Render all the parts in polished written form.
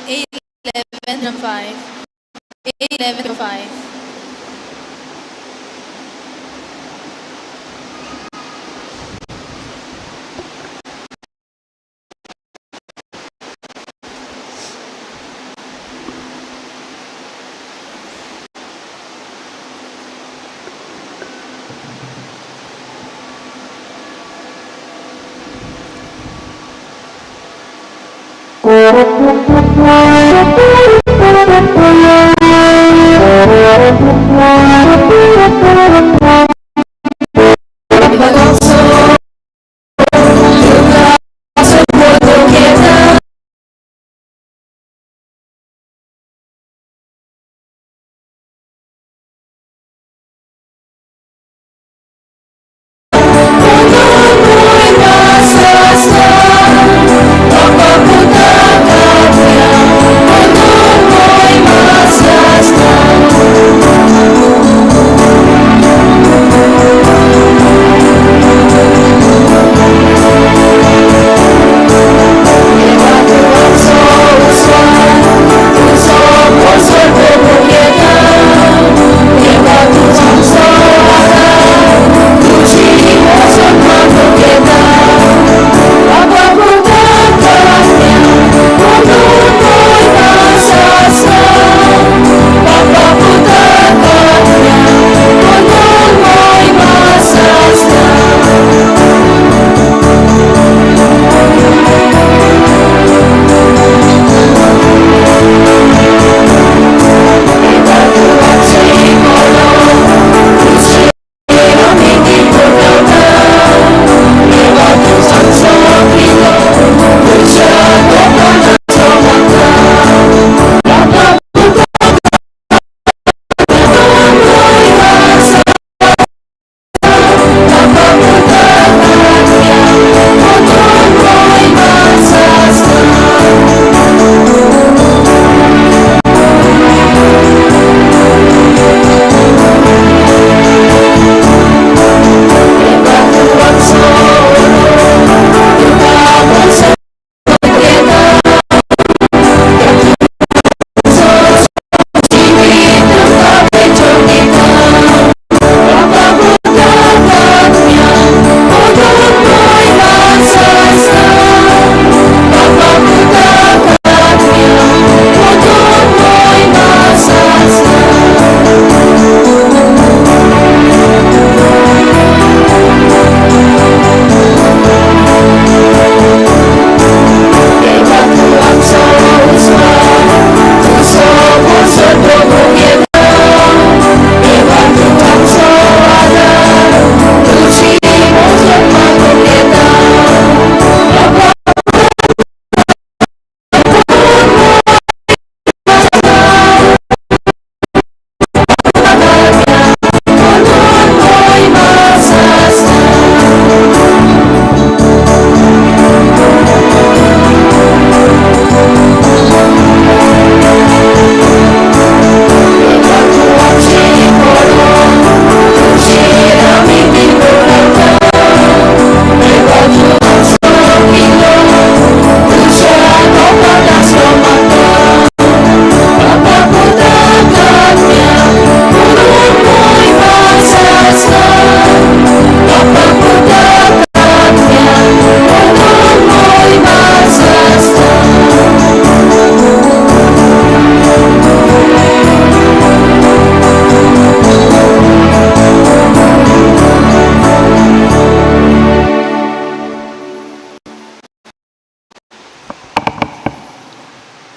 A11 5. A11 5.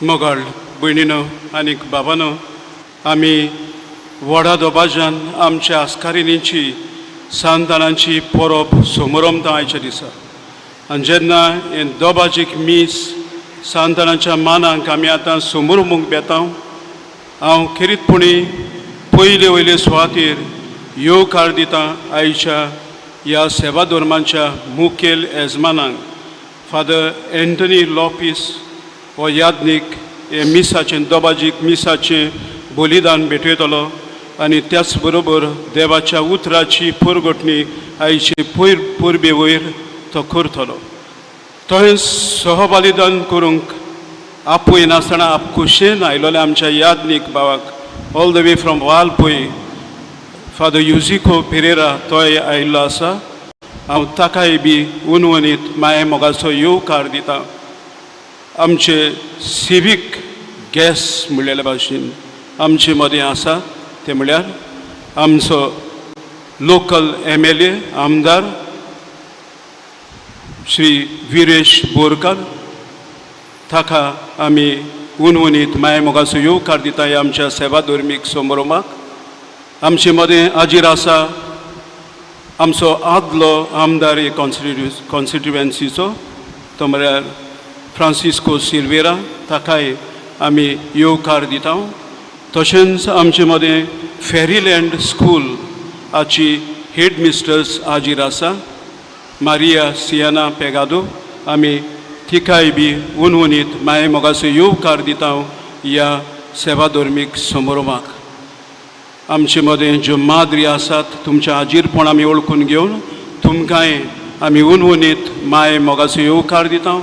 मोगाळ भयणीनो आनीक बाबानो, आमी व्हडा दबाज्यान आमच्या आस्कारिणींची सांतानांची परब समरमता आयच्या दिसा. आनी जेन्ना हें दोबाजीक मीस सांतानाच्या मानाक आमी आतां समरमूंक बेता, हांव खेरीतपणी पयले वयले सुवातेर येवकार दिता आयच्या ह्या सेवा धर्माच्या मुखेल येजमानांक, फादर एंटनी लोपीस हो याज्ञीक हे मिसाचें दोबाजीक मिसाचें बलिदान भेटयतलो आनी त्याच बरोबर देवाच्या उतराची पुरगोटणी आयचे पयर परबे वयर तो करतलो. तशेंच सहबलिदान करूंक आपूय नासतना आप खुशयेन आयलोले आमच्या यादनीक भावाक all the way from Valpoi, Father Yuzico Pereira तोय आयिल्लो आसा. हांव ताकाय बी उनवनीत माये मोगाचो येवकार दिता. आमचे सिवीक गेस्ट म्हणलेले भाशेन आमचे मदें आसा ते म्हळ्यार आमचो लोकल एमएलए आमदार श्री विरेश बोरकर. ताका आमी उनउनीत माये मोगाचो येवकार दिता ह्या आमच्या सेवा धर्मीक समारोमाक. आमचे मदें हाजीर आसा आमचो आदलो आमदार कॉन्स्टिट्युएन्सीचो, तो म्हळ्यार फ्रांसिस्को सिल्वेरा. ताकाय आमी येवकार दिता. तशेंच आमचे मदें फेरीलँड स्कूल हाची हेड मिस्ट्रस हाजीर आसा, मारिया सियाना पेगादो. आमी तिकाय बी उनउनीत माये मोगाचो येवकार दिता ह्या सेवा धर्मीक समारोमाक. आमचे मदें ज्यो माद्री आसात, तुमचें हाजीरपण आमी वळखून घेवन तुमकांय आमी उनउनीत माये मोगाचो येवकार दिता.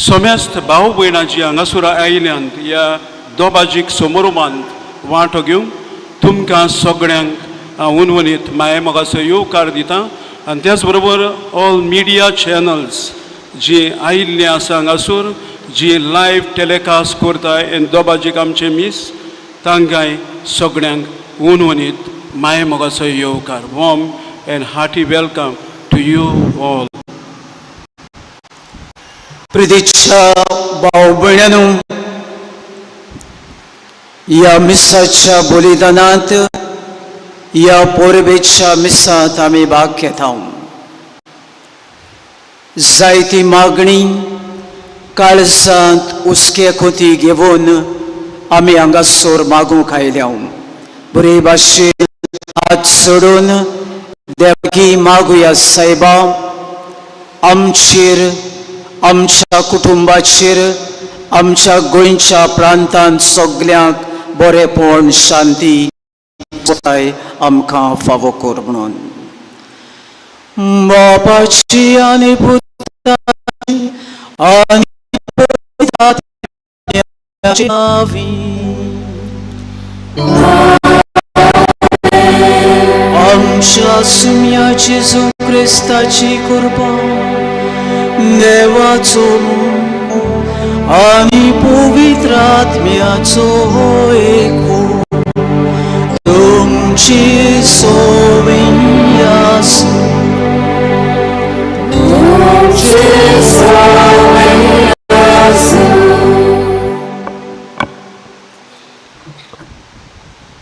समेस्त भाव भयणां जी हांगासर आयल्यांत ह्या दोबाजीक समारोमांत वांटो घेवंक, तुमकां सगळ्यांक हांव उनउनीत माये मोगाचो येवकार दिता. आनी त्याच बरोबर ऑल मिडिया चॅनल्स जी आयिल्लीं आसा हांगासर, जी लायव्ह टेलिकास्ट करता आनी दोबाजीक आमचें मीस, तांकांय सगळ्यांक उनउनीत माये मोगाचो येवकार. Warm and hearty welcome to you all. प्रितीच्या भाव भयणांनो, ह्या मिसाच्या बलिदानांत, ह्या परबेच्या मिसांत आमी भाग घेता. जायती मागणी काळजांत हुस्के खोती घेवन आमी हांगासर मागूंक आयल्या. बरे भाशेन हात सोडून देवाकी मागुया. सायबा, आमचेर, आमच्या कुटुंबाचेर, आमच्या गोंयच्या प्रांतांत सगल्यांक बरेपण, शांती आमकां फावो कर म्हणून. बापाची आनी पुताची आनी पवित्र आत्म्याच्या नांवी. आमच्या सुम्या जेजू क्रिस्ताची कृपा, देवाचो मोग आनी पवित्र आत्म्याचो एकवट तुमचे सवें आसूं. तुमचे सवें आसूं.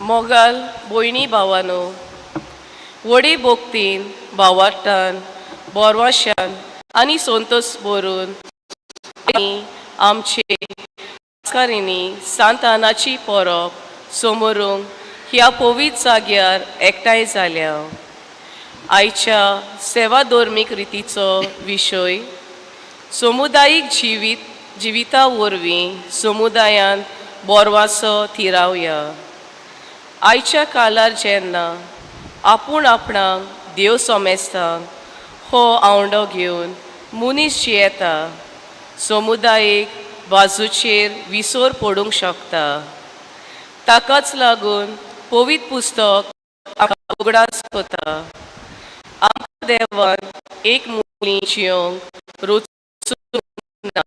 मोगाल भयणी भावानो, व्हडी भोक्तीन, भावार्तान, बोरवाशान आनी संतोस भरून आनी आमचे आस्कारिनी सांतानाची परब समोरूंक ह्या पवित्र जाग्यार एकठांय जाल्या. आयच्या सेवा धर्मीक रितीचो विशय समुदायीक जिवीत, जिविता वरवीं समुदायांत बोरवासो थिरावया. आयच्या काळार जेन्ना आपूण आपणाक देव सोमेस्तांक हो आवंडो घेवन मनीस जियेता, समुदायीक बाजूचेर विसर पडूंक शकता. ताकाच लागून पवित्र पुस्तक आमकां उगडास कोता, आमकां देवान एक मुली जियोंक रचूंक ना,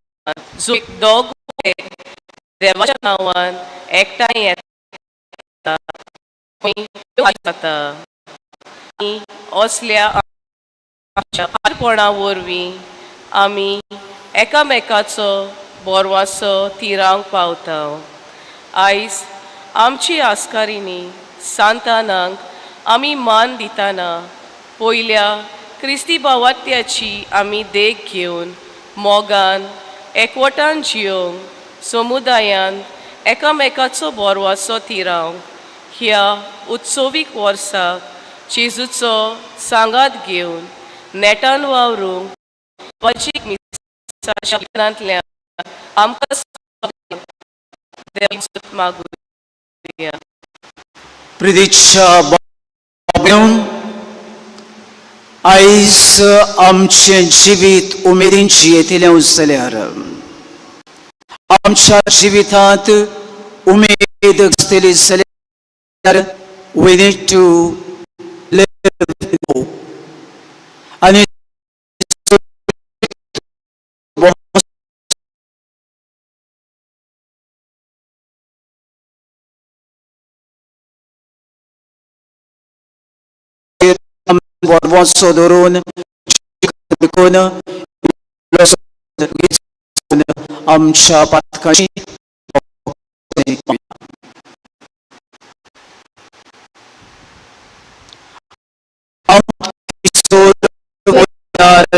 जो दोग देवाच्या नांवान एकठांय येता थंय जाता. आनी असल्या आमच्या पारपणा वरवीं आमी एकामेकाचो बोरवासो थिरावंक पावता. आयज आमची आस्कारिनी सांतानाक आमी मान दितना पयल्या क्रिस्ती भावात्याची आमी देख घेवन मोगान एकवटान जियोंक, समुदायान एकामेकाचो बोरवासो थिरावंक, ह्या उत्सवीक वर्साक जेजूचो सांगात घेवन नेटान वावरूंक वाचीक मिसाच्या आमकां सगळ्यांक देवाक मागुया. प्रितीच्या भाव, आयज आमचें जिवीत उमेदीन जियेतलें जाल्यार आमच्या जिवितांत उमेद आसतली जाल्यार we need to live in hope. आनी वचो धरून देखून आमच्या पातकांची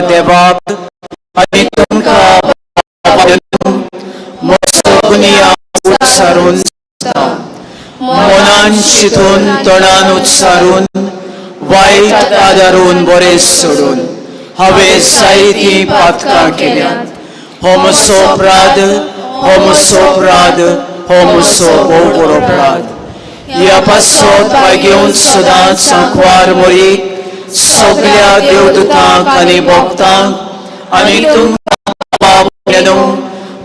देवाक आनी तुमकां उत्सारून मनान चिंतून तोंडान उत्सारून वायट आदारून बरें सोडून हांवें जायतीं पातकां केल्यांत. हो म्हजो अपराध, हो म्हजो अपराध, हो म्हजो भोव व्हड अपराध. ह्या पासत भाग्योवन सदांच सांकवार मोरी सगल्या देवदूतांक आनी भक्तांक आनी तुमकां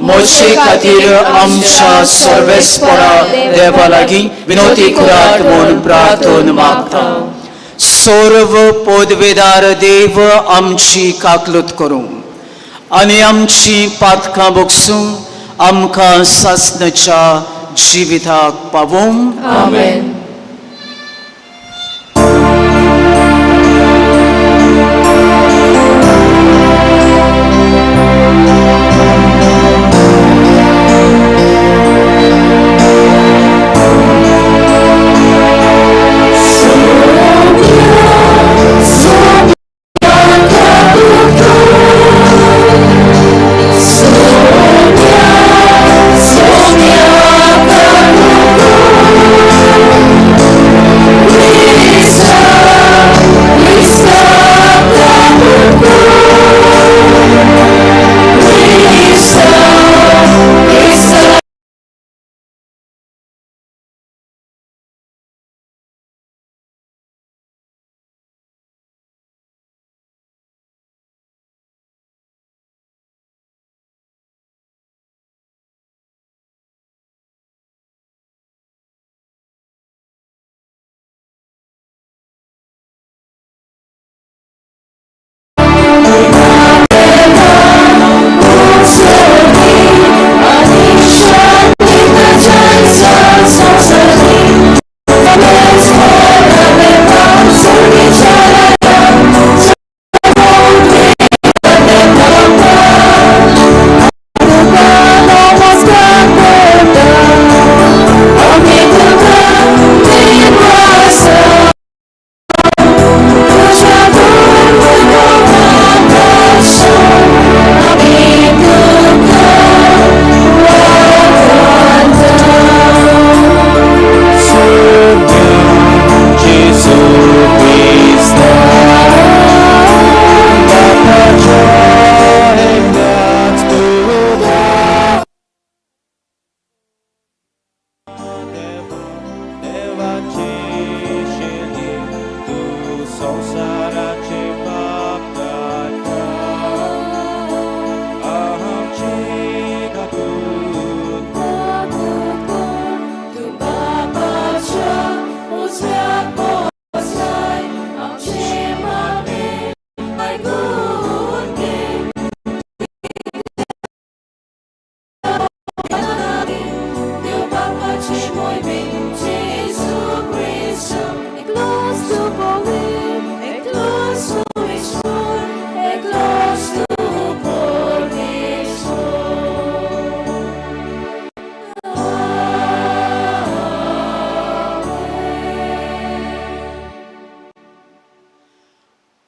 म्हजे खातीर आमच्या सर्वेस्परा देवा लागीं विनोती करात म्हूण प्रार्थन मागता. सर्व पदवेदार देव आमची काकलूत करूं आनी आमची पातकां बोगसूं आमकां सासणाच्या जिविताक पावोवं. आमेन.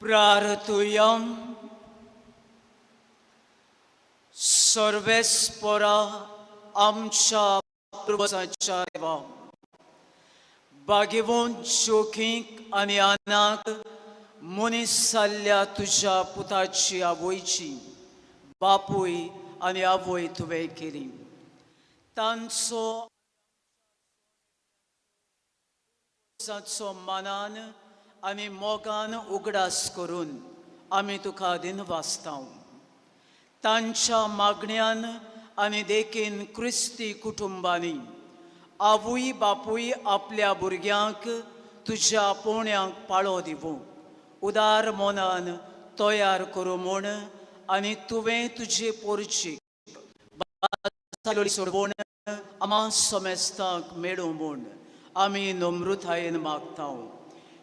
प्रार्थुयम. सर्वेस्परा आमच्या पुर्वजांच्या देवा, भाग्यवंत जोखीक आनी आनाक मनीस जाल्ल्या तुज्या पुताची आवयची बापूय आनी आवय तुवें केली. तांचो तांचो मानान आनी मोगान उगडास करून आमी तुका दिनवासता. तांच्या मागण्यान आनी देखीन क्रिस्ती कुटुंबांनी आवय बापूय आपल्या भुरग्यांक तुज्या पोवण्यांक पाळो दिवूं उदार मनान तयार करूं म्हूण आनी तुवें तुजे पोरची सोडवण आमा समेस्तांक मेळूं म्हूण आमी नम्रतायेन मागता.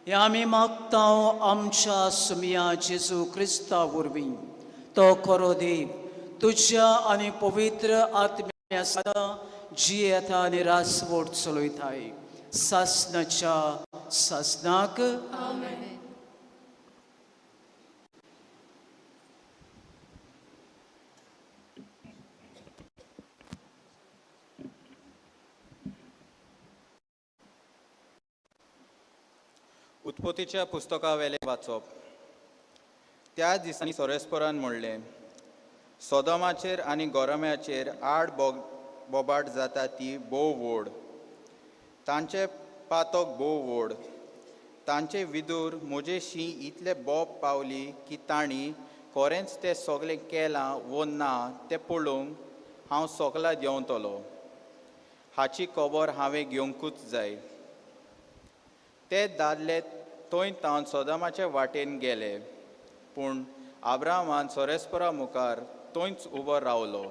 हें आमी मागता आमच्या सुमया जेजू क्रिस्ता वरवीं. तो खरो देव तुज्या आनी पवित्र आत्म्या सदां जियेता आनी रासवट चलयताय सासनाच्या सासनाक. उत्पत्तीच्या पुस्तकावेलें वाचप. त्या दिसांनी सोरेस्परान म्हणलें, सोदोमाचेर आनी गोरम्याचेर आड बोबाट जाता ती भोव व्हड, तांचे पातक भोव व्हड, तांचे विदूर म्हजेशी इतले बोब पावली की तांणी खरेंच तें सगलें केलां वो ना तें पळोवंक हांव सोगला देंवतलो, हाची खबर हांवें घेवंकूच जाय. ते दादले थंय तावन सोदामाचे वाटेन गेले, पूण आब्रामान सोरेस्परा मुखार थंयच उबो रावलो.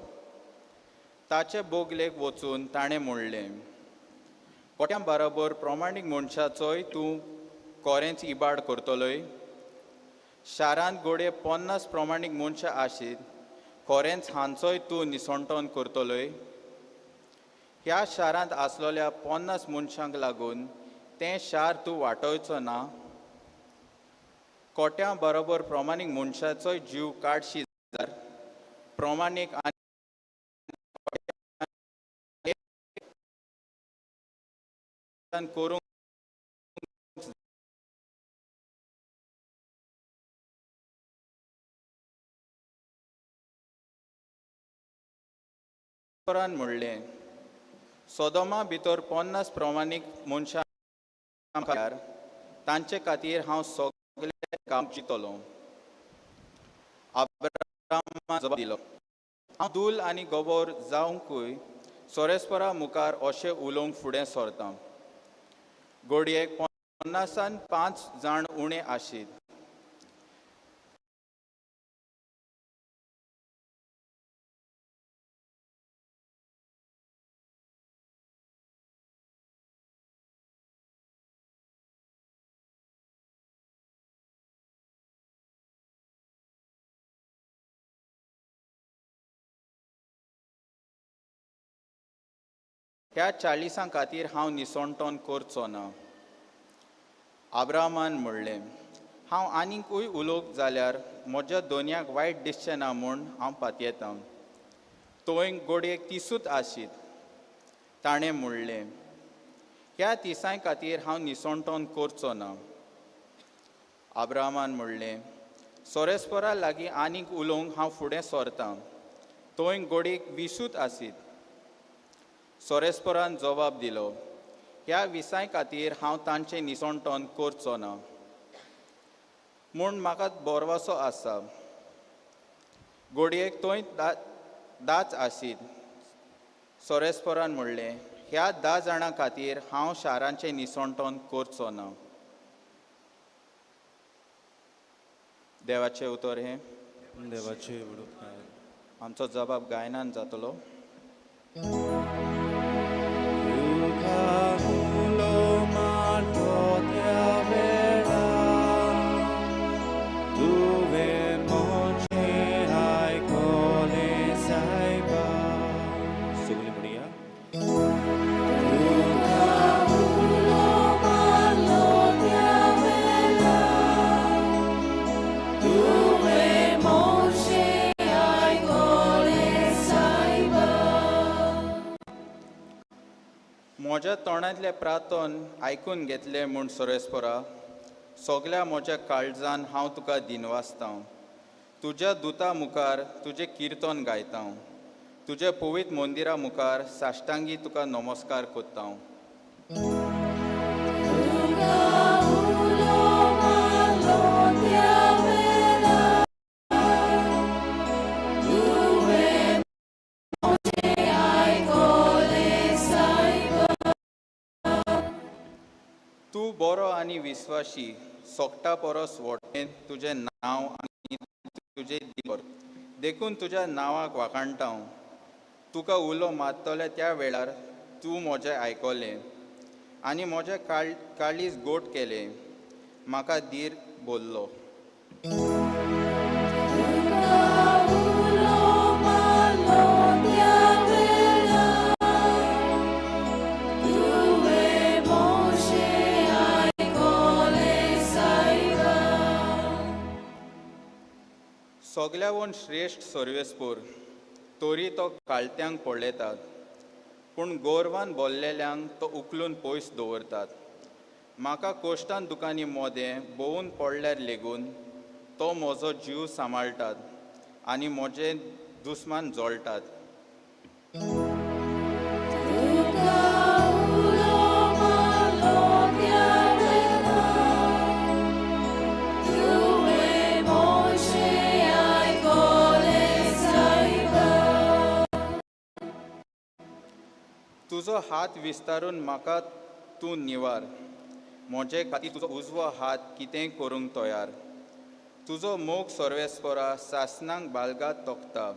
ताचे बोगलेक वचून ताणें म्हणलें, कोट्यां बरोबर प्रमाणीक मनशाचोय तूं कोरेंच इबाड करतलोय? शारांत घडये 50 प्रमाणीक मनशां आशीत, खरेंच हांचोय तूं निसणटोन करतलोय? ह्या शारांत आसलेल्या 50 मनशांक लागून तें शार तूं वाटोवचो ना? कोट्यां बरोबर प्रमाणीक मनशाचोय जीव काडशी जाल्यार प्रमाणीक आनी करूंक म्हणलें, सोदोमा भितर 50 प्रमाणीक मनशां तांचे खातीर हांव सगळे काम चिंतलो. आब्रामान जबाब दिलो, हांव धूल आनी गोबोर जावंकूय सोरेस्परा मुखार अशें उलोवंक फुडें सरतां. घडयेक 50 5 जाण उणें आशीत. ह्या 40 खातीर हांव निसणटोन करचो ना. आब्रामान म्हणलें, हांव आनीकूय उलोवंक जाल्यार म्हज्या दोनयाक वायट दिसचें ना म्हूण हांव पातयेतां. थंय घडयेक 30 आशीत. ताणें म्हणलें, ह्या 30 खातीर हांव निसणटोन करचो ना. आब्रामान म्हणलें, सोरेस्परा लागीं आनीक उलोवंक हांव फुडें सरतां. थंय घडयेक 20 आसीत. सोरेस्परान जबाब दिलो, ह्या 20 खातीर हांव तांचें निसणटोन करचो ना म्हूण म्हाका बोरवासो आसा. घडयेक थंय 10 आसीत. सोरेस्परान म्हणलें, ह्या 10 जाणां खातीर हांव शारांचें निसणटोन करचो ना. देवाचें उतर हें. देवाचें उपकार. आमचो जबाब गायनान जातलो. सगळीं म्हणया. म्हज्या तोंडांतलें प्रार्थन आयकून घेतलें म्हूण सोरेस्परा, सगल्या म्हज्या काळजान हांव तुका दिनवासतां. तुज्या दुता मुखार तुजें किर्तन गायतां, तुज्या पवित्र मंदिरा मुखार साश्टांगी तुका नमस्कार करतां. आनी विस्वाशी सोकटा परस व्हडलें तुजें नांव आनी तुजें दिवर, देखून तुज्या नांवाक वाखाणटा हांव. तुका उलो मारतले त्या वेळार तूं म्हजें आयकलें आनी म्हजें काळीज गोट केलें, म्हाका धीर भरलो. सगल्यावन श्रेश्ठ सर्वेस्पोर तरी तो काळत्यांक पळयतात, पूण गोरवान बोल्लेल्यांक तो उखलून पयस दवरतात. म्हाका कोश्टान दुकांनी मोदें भोंवून पडल्यार लेगून तो म्हजो जीव सांबाळटात आनी म्हजे दुस्मान जळटात. तुजो हात विस्तारून म्हाका तूं निवार, म्हजे खातीर तुजो उजवो हात कितेंय करूंक तयार. तुजो मोग सर्वेस्परा सासनाक बालगात तोखता,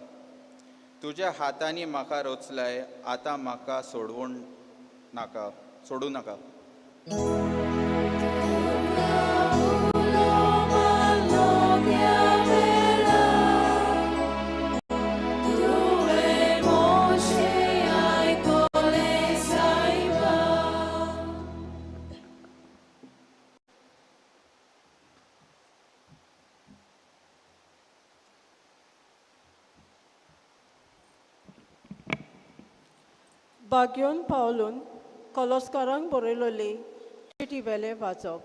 तुज्या हातांनी म्हाका रचलाय, आतां म्हाका सोडूं नाका. बाग्योन पावलून कलोस्कारांक बरयलोली चिटी वेलें वाचप.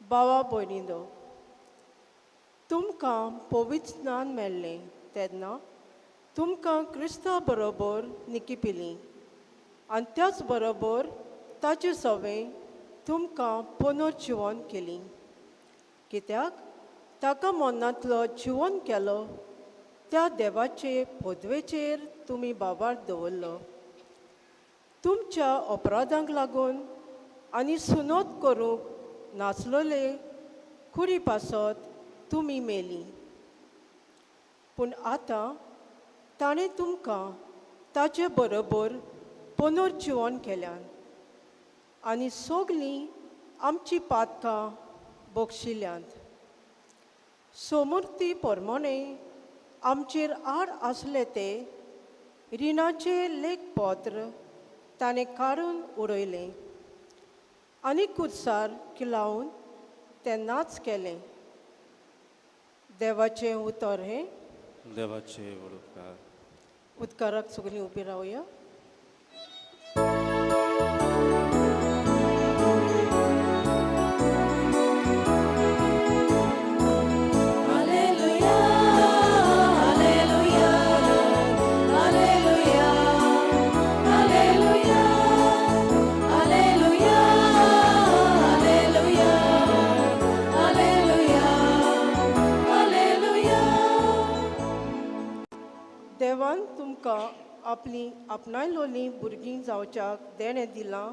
बावा भयणींनो, तुमकां पवित्र स्नान मेळ्ळें तेन्ना तुमकां क्रिस्ता बरोबर निकिपिली आनी त्याच बरोबर ताचे सवें तुमकां पुनर्जिवन केली, कित्याक ताका मनांतलो जिवन केलो त्या देवाचे पदवेचेर तुमी बाबार दवरलो. तुमच्या अपराधांक लागून आनी सुनोत करूंक नाचलोले कुडी पासत तुमी मेली, पूण आतां ताणें तुमकां ताचे बरोबर पुनर्जिवन केल्यान आनी सगलीं आमची पातकां बक्षिल्यांत. सोमुर्ती परमणे आमचेर आड आसले ते रिणाचें लेखपत्र ताणें काडून उडयलें आनी कुर्सार किलावन तें नाच केलें. देवाचें उतर हें. देवाचे व्हड उपकार. उदकाराक सगळीं उबी रावया. देवान तुमकां आपली आपणायलोलीं भुरगीं जावच्याक देणें दिलां.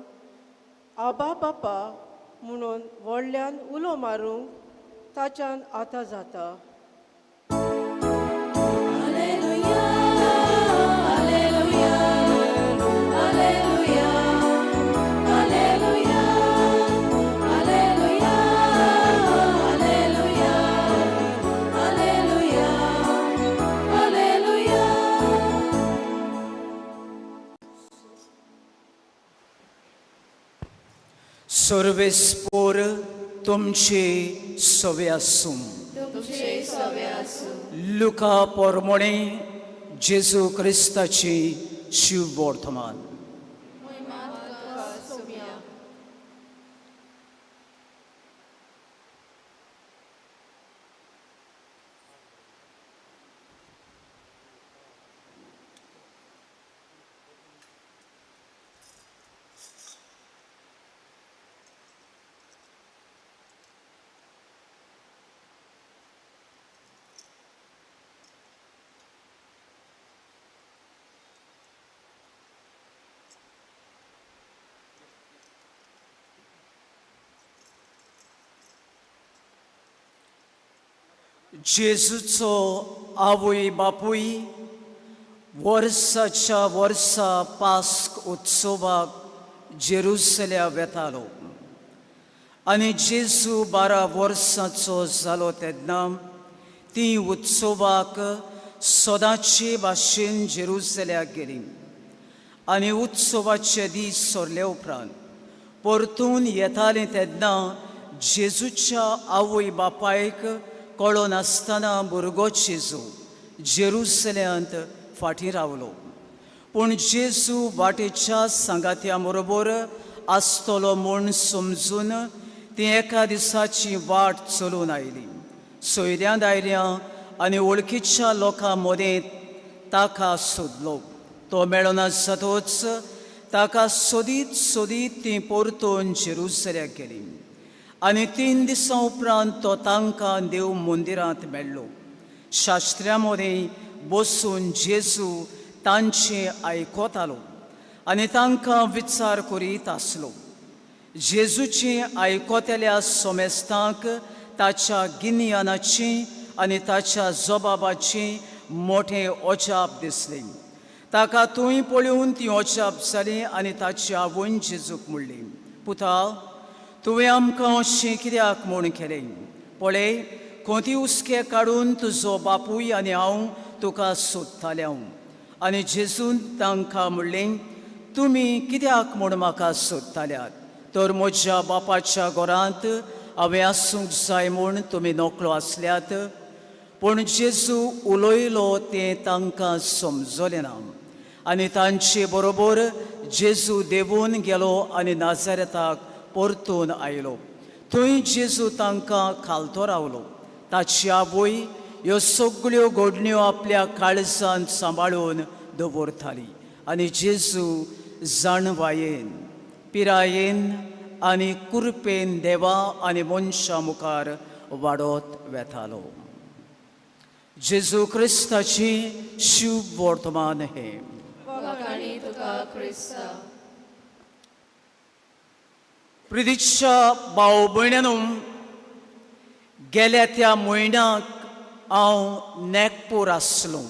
आबा बापा म्हणून व्हडल्यान उलो मारूंक ताच्यान आतां जाता. सर्वेस्पोर तुमचे सवे आसूं. लुका पोरमोणे जेजू क्रिस्ताची शिववर्तमान. जेजूचो आवय बापूय वर्साच्या वर्सा पास्क उत्सवाक जेरुसल्या वेतालो आनी जेजू 12 वर्सांचो जालो तेन्ना ती उत्सवाक सदांचे भाशेन जेरुसल्याक गेली. आनी उत्सवाचे दीस सरले उपरांत परतून येताले तेन्ना जेजूच्या आवय बापायक कळनासतना भुरगो जेजू जेरुसल्यांत फाटीं रावलो. पूण जेजू वाटेच्या सांगात्या बरोबर आसतलो म्हूण समजून ती एका दिसाची वाट चलून आयली. सोयऱ्यां दायऱ्यां आनी वळखीच्या लोकां मदें ताका सोदलो. तो मेळना जातच ताका सोदीत सोदीत ती परतून जेरुसल्याक गेली. आनी 3 दिसां उपरांत तो तांकां देव मंदिरांत मेळ्ळो. शास्त्र्या मदें बसून जेजू तांचें आयकतालो आनी तांकां विचार करीत आसलो. जेजूचें आयकतल्या सोमेस्तांक ताच्या गिन्यानाची आनी ताच्या जबाबाची मोठें अजाप दिसलें. ताका थंय पळोवन ती अजाप जाली आनी ताची आवयन जेजूक म्हणली, पुता, तुवें आमकां अशें कित्याक म्हूण केलें? पळय, कोती हुस्के काडून तुजो बापूय आनी हांव तुका सोदताले हांव. आनी जेजून तांकां म्हणलें, तुमी कित्याक म्हूण म्हाका सोदताल्यात? तर म्हज्या बापाच्या घरांत हांवें आसूंक जाय म्हूण तुमी नकळो आसल्यात. पूण जेजू उलयलो तें तांकां समजलें ना. आनी तांचे बरोबर जेजू देंवून गेलो आनी नाजारेताक परतून आयलो. थंय जेजू तांकां खालतो रावलो. ताची आवय ह्यो सगळ्यो घडण्यो आपल्या काळजांत सांबाळून दवरताली. आनी जेजू जाणवायेन, पिरायेन आनी कुरपेन देवा आनी मनशां मुखार वाडत वेतालो. जेजू क्रिस्ताची शुभ वर्तमान हें. वाखाणी तुका क्रिस्ता. प्रितीच्या भाव भयण्यानू, गेल्या त्या म्हयन्याक हांव नागपूर आसलो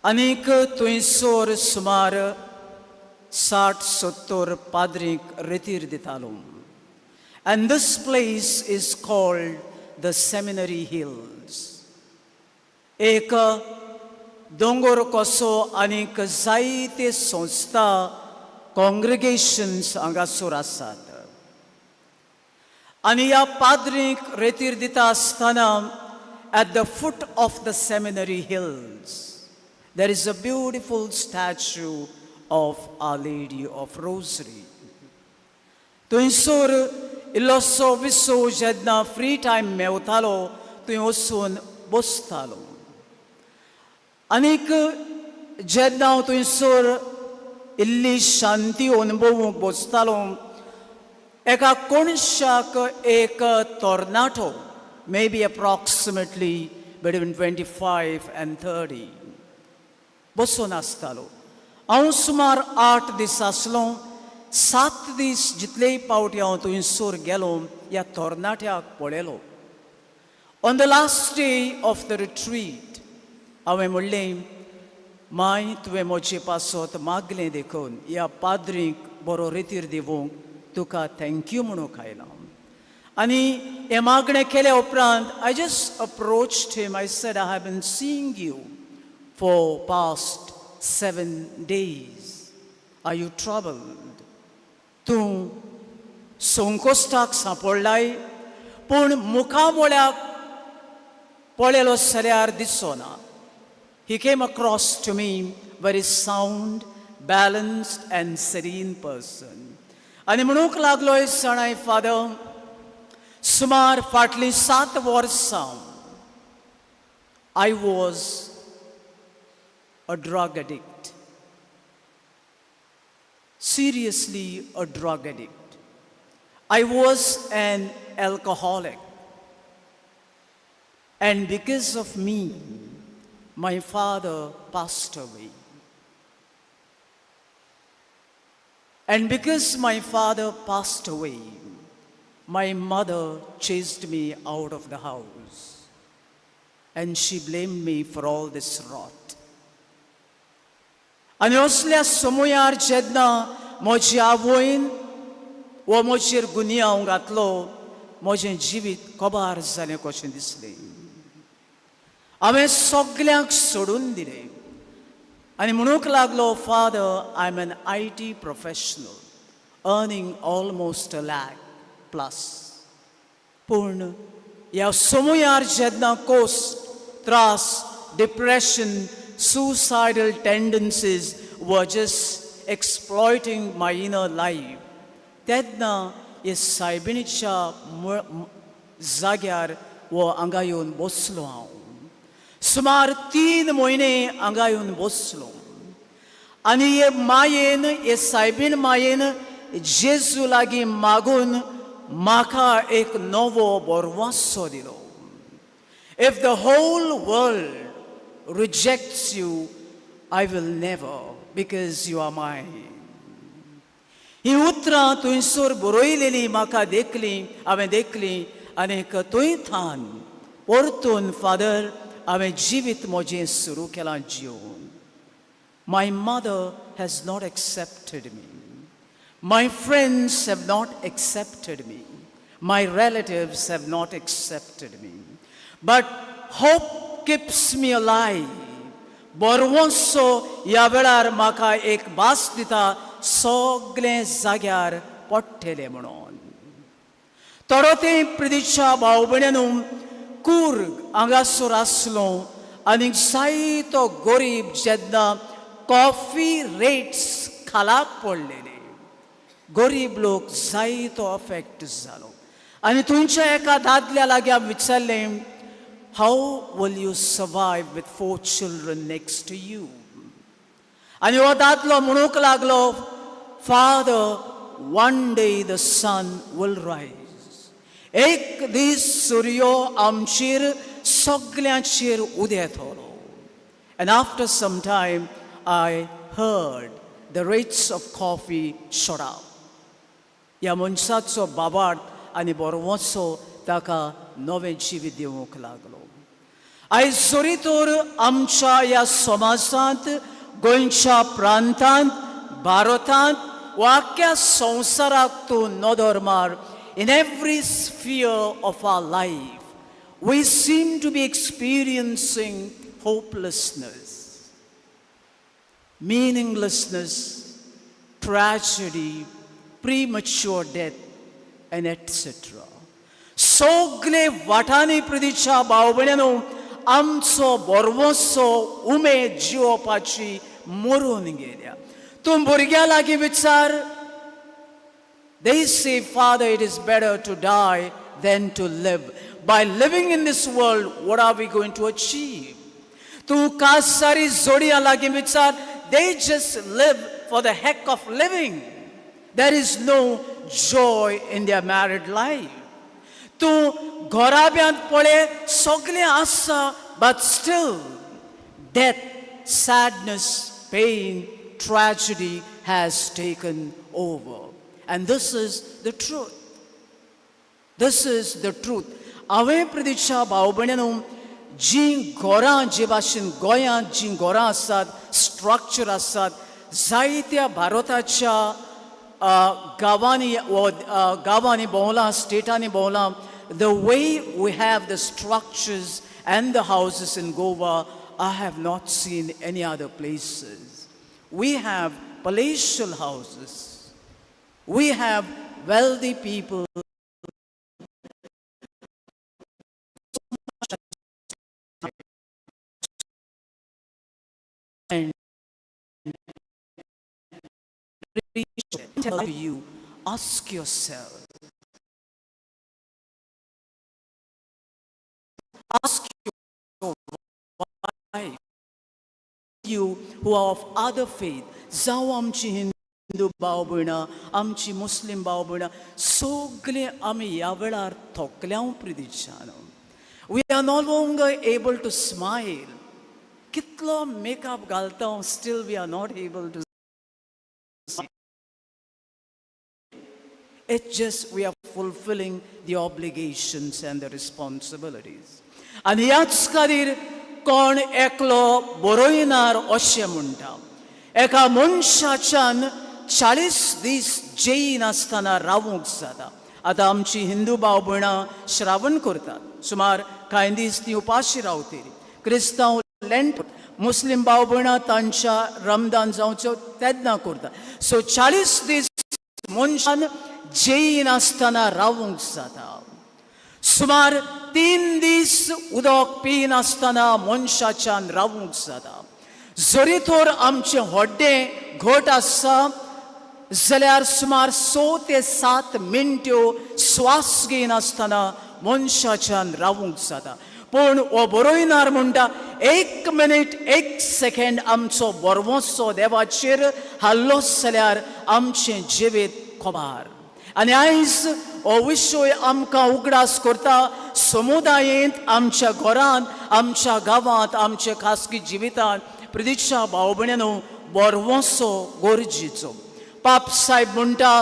आनीक थंयसर सुमार 60-70 पाद्रीक रेतीर दितालो. And this place is called the Seminary Hills. एक दोंगर कसो आनीक जायते संस्था, कॉंग्रिगेशन्स हांगासर आसात. आनी ह्या पाद्रीक रेतीर दिता आसतना, at the foot of the Seminary Hills there is a beautiful statue of Our Lady of Rosary. थंयसर इल्लोसो विसव जेन्ना फ्री टायम मेवतालो, थंय वचून बसतालो. आनीक जेन्ना हांव थंयसर इल्ली शांती अनुभवूंक बसतालो, एका कोनशाक एक तरणाटो, maybe approximately between 25 and 30, बसून आसतालो. हांव सुमार 8 दीस आसलो. 7 दीस जितलेय पावटी हांव थंयसर गेलो, ह्या तरणाट्याक पळयलो. On the last day of the retreat हांवें म्हणलें, माय, तुवें म्हजे पासत मागलें देखून ह्या पाद्रीक बरो रितीर दिवंक तुका thank you म्हणूंक आयलां. आनी हें मागणें केल्या उपरांत I just approached him. I said, "I have been seeing you for past 7 days. Are you troubled? तूं संकोश्टाक सांपडलाय? पूण मुखामोळ्याक पळयलो जाल्यार दिसना." He came across to me very sound, balanced and serene person. आनी म्हणूंक लागलो, जाणाय फादर, सुमार फाटलीं 7 वर्सां I was a drug addict, seriously a drug addict. I was an alcoholic. And because of me, my father passed away. And because my father passed away, My mother chased me out of the house and she blamed me for all this rot. आनी असल्या समयार जेन्ना म्हजी आवयन वो म्हजेर गुन्यांव घातलो, म्हजें जिवीत कबार जालें कशें दिसलें. हांवें सगल्यांक सोडून दिलें आनी म्हणूंक लागलो, "Father, I am an IT professional earning almost a lakh plus." पूण ह्या समयार जेन्ना कोस, त्रास, depression, suicidal tendencies were just exploiting my inner life, तेन्ना हे सायबिणीच्या जाग्यार वो हांगा येवन बसलो. हांव सुमार 3 म्हयने हांगा येवन बसलो आनी हे मायेन, हे सायबीण मायेन जेजू लागीं मागून म्हाका एक नवो बरवासो दिलो. "If the whole world rejects you, I will never, because you are mine." ही उतरां थंयसर बरयलेली म्हाका देखली, हांवें देखली आनीक थंय थान परतून, फादर, हांवें जिवीत म्हजें सुरू केलां जिवन. My mother has not accepted me. My friends have not accepted me. My relatives have not accepted me. But hope keeps me alive. बरवंसो ह्या वेळार म्हाका एक भास दिता, सगलें जाग्यार पडटलें म्हणून. थोडो तेंप, प्रितीच्या भाव भयण्यानू, कूर्ग हांगासर आसलो आनी जायतो गरीब, जेन्ना कॉफी रेट्स खालाक पडलेले, गरीब लोक जायतो अफेक्ट जालो आनी तुमच्या एका दादल्या लागीं हांवें विचारलें, "How will you survive with four children next to you?" आनी हो दादलो म्हणूंक लागलो, "Father, one day the sun will rise." एक दीस सुर्यो आमचेर सगल्यांचेर उदेतलो. And after some time, I heard the rates of coffee shot up. ह्या मनशाचो बाबार्थ आनी बरवसो ताका नवें जिवीत दिवंक लागलो. आयज जरी तर आमच्या ह्या समाजांत, गोंयच्या प्रांतांत, भारतांत वा आख्ख्या संवसाराक तूं नदर मार, in every sphere of our life we seem to be experiencing hopelessness, meaninglessness, tragedy, premature death, and etc. सगळे वाटांनी, प्रितीच्या भाव भयण्यानो, आमचो बरवसो, उमेद जिवपाची मरून गेल्या. तूं भुरग्यां लागीं विचार, they say, "Father, it is better to die than to live. By living in this world, what are we going to achieve?" तूं कासारी जोडयां लागीं विचार, they just live for the heck of living. There is no joy in their married life. तूं घराब्यांत पळय, सगळें आसा, but still death, sadness, pain, tragedy has taken over. And this is the truth. This is the truth. हांवें, प्रितीच्या भाव भयण्यानू, जीं घरां जे भाशेन गोंयांत जीं घरां आसात, स्ट्रक्चर आसात, जायत्या भारताच्या गांवांनी व गांवांनी भोंवलां, स्टेटांनी भोंवलां, the way we have the structures and the houses in Goa, I have not seen any other places. We have palatial houses. We have wealthy people. And tell you, ask yourself, ask your wife, you who are of other faith, जावं आमची हिंदू भाव भयणां, आमची मुस्लीम भाव भयणां, सगळे आमी ह्या वेळार थकल्याव. प्रितीच्यान, we are no longer able to smile. कितलो मेकअप घालता, still we are not able to. It's just we are fulfilling the obligations and the responsibilities. आनी ह्याच खातीर कोण एकलो बरयनार अशें म्हणटा, एका मनशाच्यान 40 दीस जेयनासतना रावूंक जाता. आतां आमची हिंदू भाव भयणां श्रावण करतात, सुमार कांय दीस ती उपाशी रावतली. क्रिस्तांव लेंट, मुस्लीम भाव भयणां तांच्या रमदान जावचो तेन्ना करता. सो 40 दीस मनशान जेयनासतना रावूंक जाता. सुमार 3 दीस उदक पिनासतना मनशाच्यान रावूंक जाता. जरी तर आमचें हड्डें घट आसा जाल्यार सुमार 6 ते 7 मिनट्यो स्वास घेयनासतना मनशाच्यान रावूंक जाता. पूण हो बरयनार म्हणटा, एक मिनीट एक सेकेंड आमचो बरवसो देवाचेर हाल्लो जाल्यार आमचें जिवीत खबार. आनी आयज हो विशय आमकां उगडास करता, समुदायेंत, आमच्या घरांत, आमच्या गांवांत, आमच्या खासगी जिवितांत, प्रितीच्या भाव भयणीनो, बरवसो गरजेचो. पाप साहेब म्हणटा,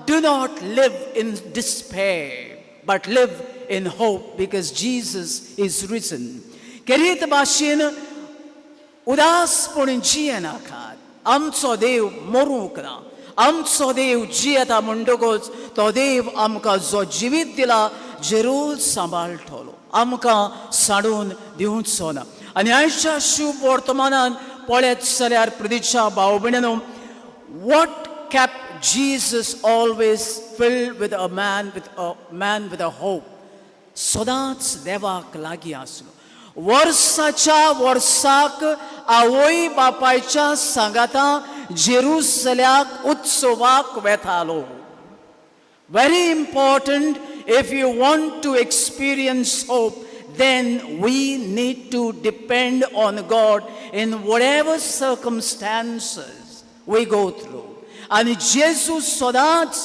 "Do not live in despair, but live in hope, because Jesus is risen." खेरीत भाशेन उदासपणी जियेनाकात. आमचो देव मरूंक ना, आमचो देव जियेता. म्हणटकूच तो देव आमकां जो जिवीत दिला जरूर सांबाळटलो, आमकां सांडून दिवचो ना. आनी आयच्या शुभ वर्तमानान पळयत जाल्यार, प्रितीच्या भाव भयणीनो, what kept Jesus always filled with a man with a hope? सदांच देवाक लागीं आसलो. वर्साच्या वर्साक आवय बापायच्या सांगाता जेरुसल्याक उत्सवाक वेतालो. Very important, if you want to experience hope, then we need to depend on God in whatever circumstances we go through. आनी जेजू सदांच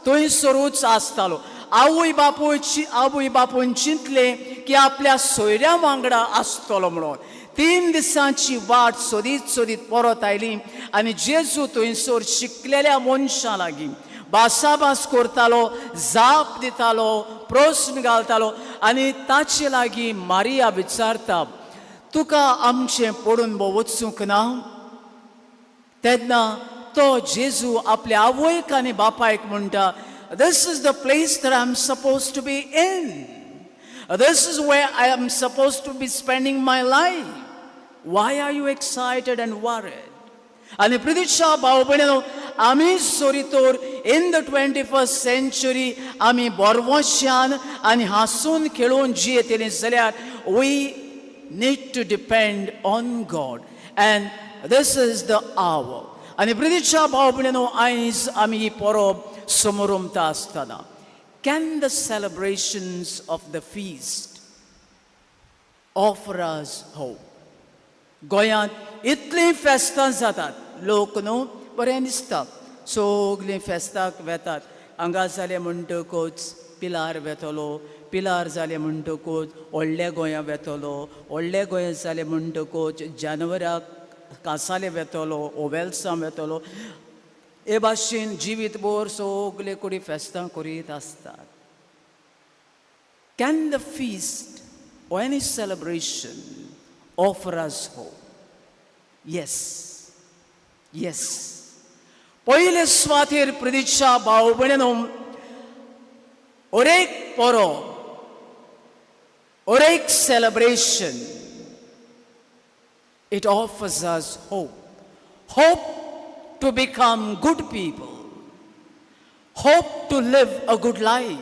थंयसरूच आसतालो. आवय बापूय चिंतले की आपल्या सोयऱ्या वांगडा आसतलो म्हणून. 3 दिसांची वाट सोदीत सोदीत परत आयली आनी जेजू थंयसर शिकलेल्या मनशां लागीं भासाभास करतालो, जाप दितालो, प्रस्न घालतालो. आनी ताचे लागीं मारिया विचारता, "तुका आमचें पडून भो वचूंक ना?" तेन्ना तो जेजू आपल्या आवयक आनी बापायक म्हणटा, "This is the place that I am supposed to be in. This is where I am supposed to be spending my life. Why are you excited and worried?" आनी प्रितीच्या भाव भयणीनो, आमी जरी तर in the 21st century आमी बरवश्यान आनी हांसून खेळून जियेतली जाल्यार we need to depend on God, and this is the hour. आनी प्रितीच्या भाव भयणीनो, आयज आमी ही परब समोरमता आसतना, can the celebrations of the feast offer us hope? गोंयांत इतलीं फेस्तां जातात, लोक न्हू बरें दिसता, सगलीं फेस्ताक वेतात. हांगा जालें म्हणटकूच पिलार वेतलो, पिलार जालें म्हणटकूच व्हडल्या गोंयां वेतलो, व्हडल्या गोंयांत जालें म्हणटकूच जानवराक कासाले वेतलो, ओवेल्सां वेतलो. हे भाशेन जिवीत भर सगले कडेन फेस्तां करीत आसतात. Can the feast or any celebration offer us hope? Yes. पयले सुवातेर, प्रितीच्या भाव भयणीनो, हरेक परब, हरेक celebration, it offers us hope. Hope to become good people. Hope to live a good life.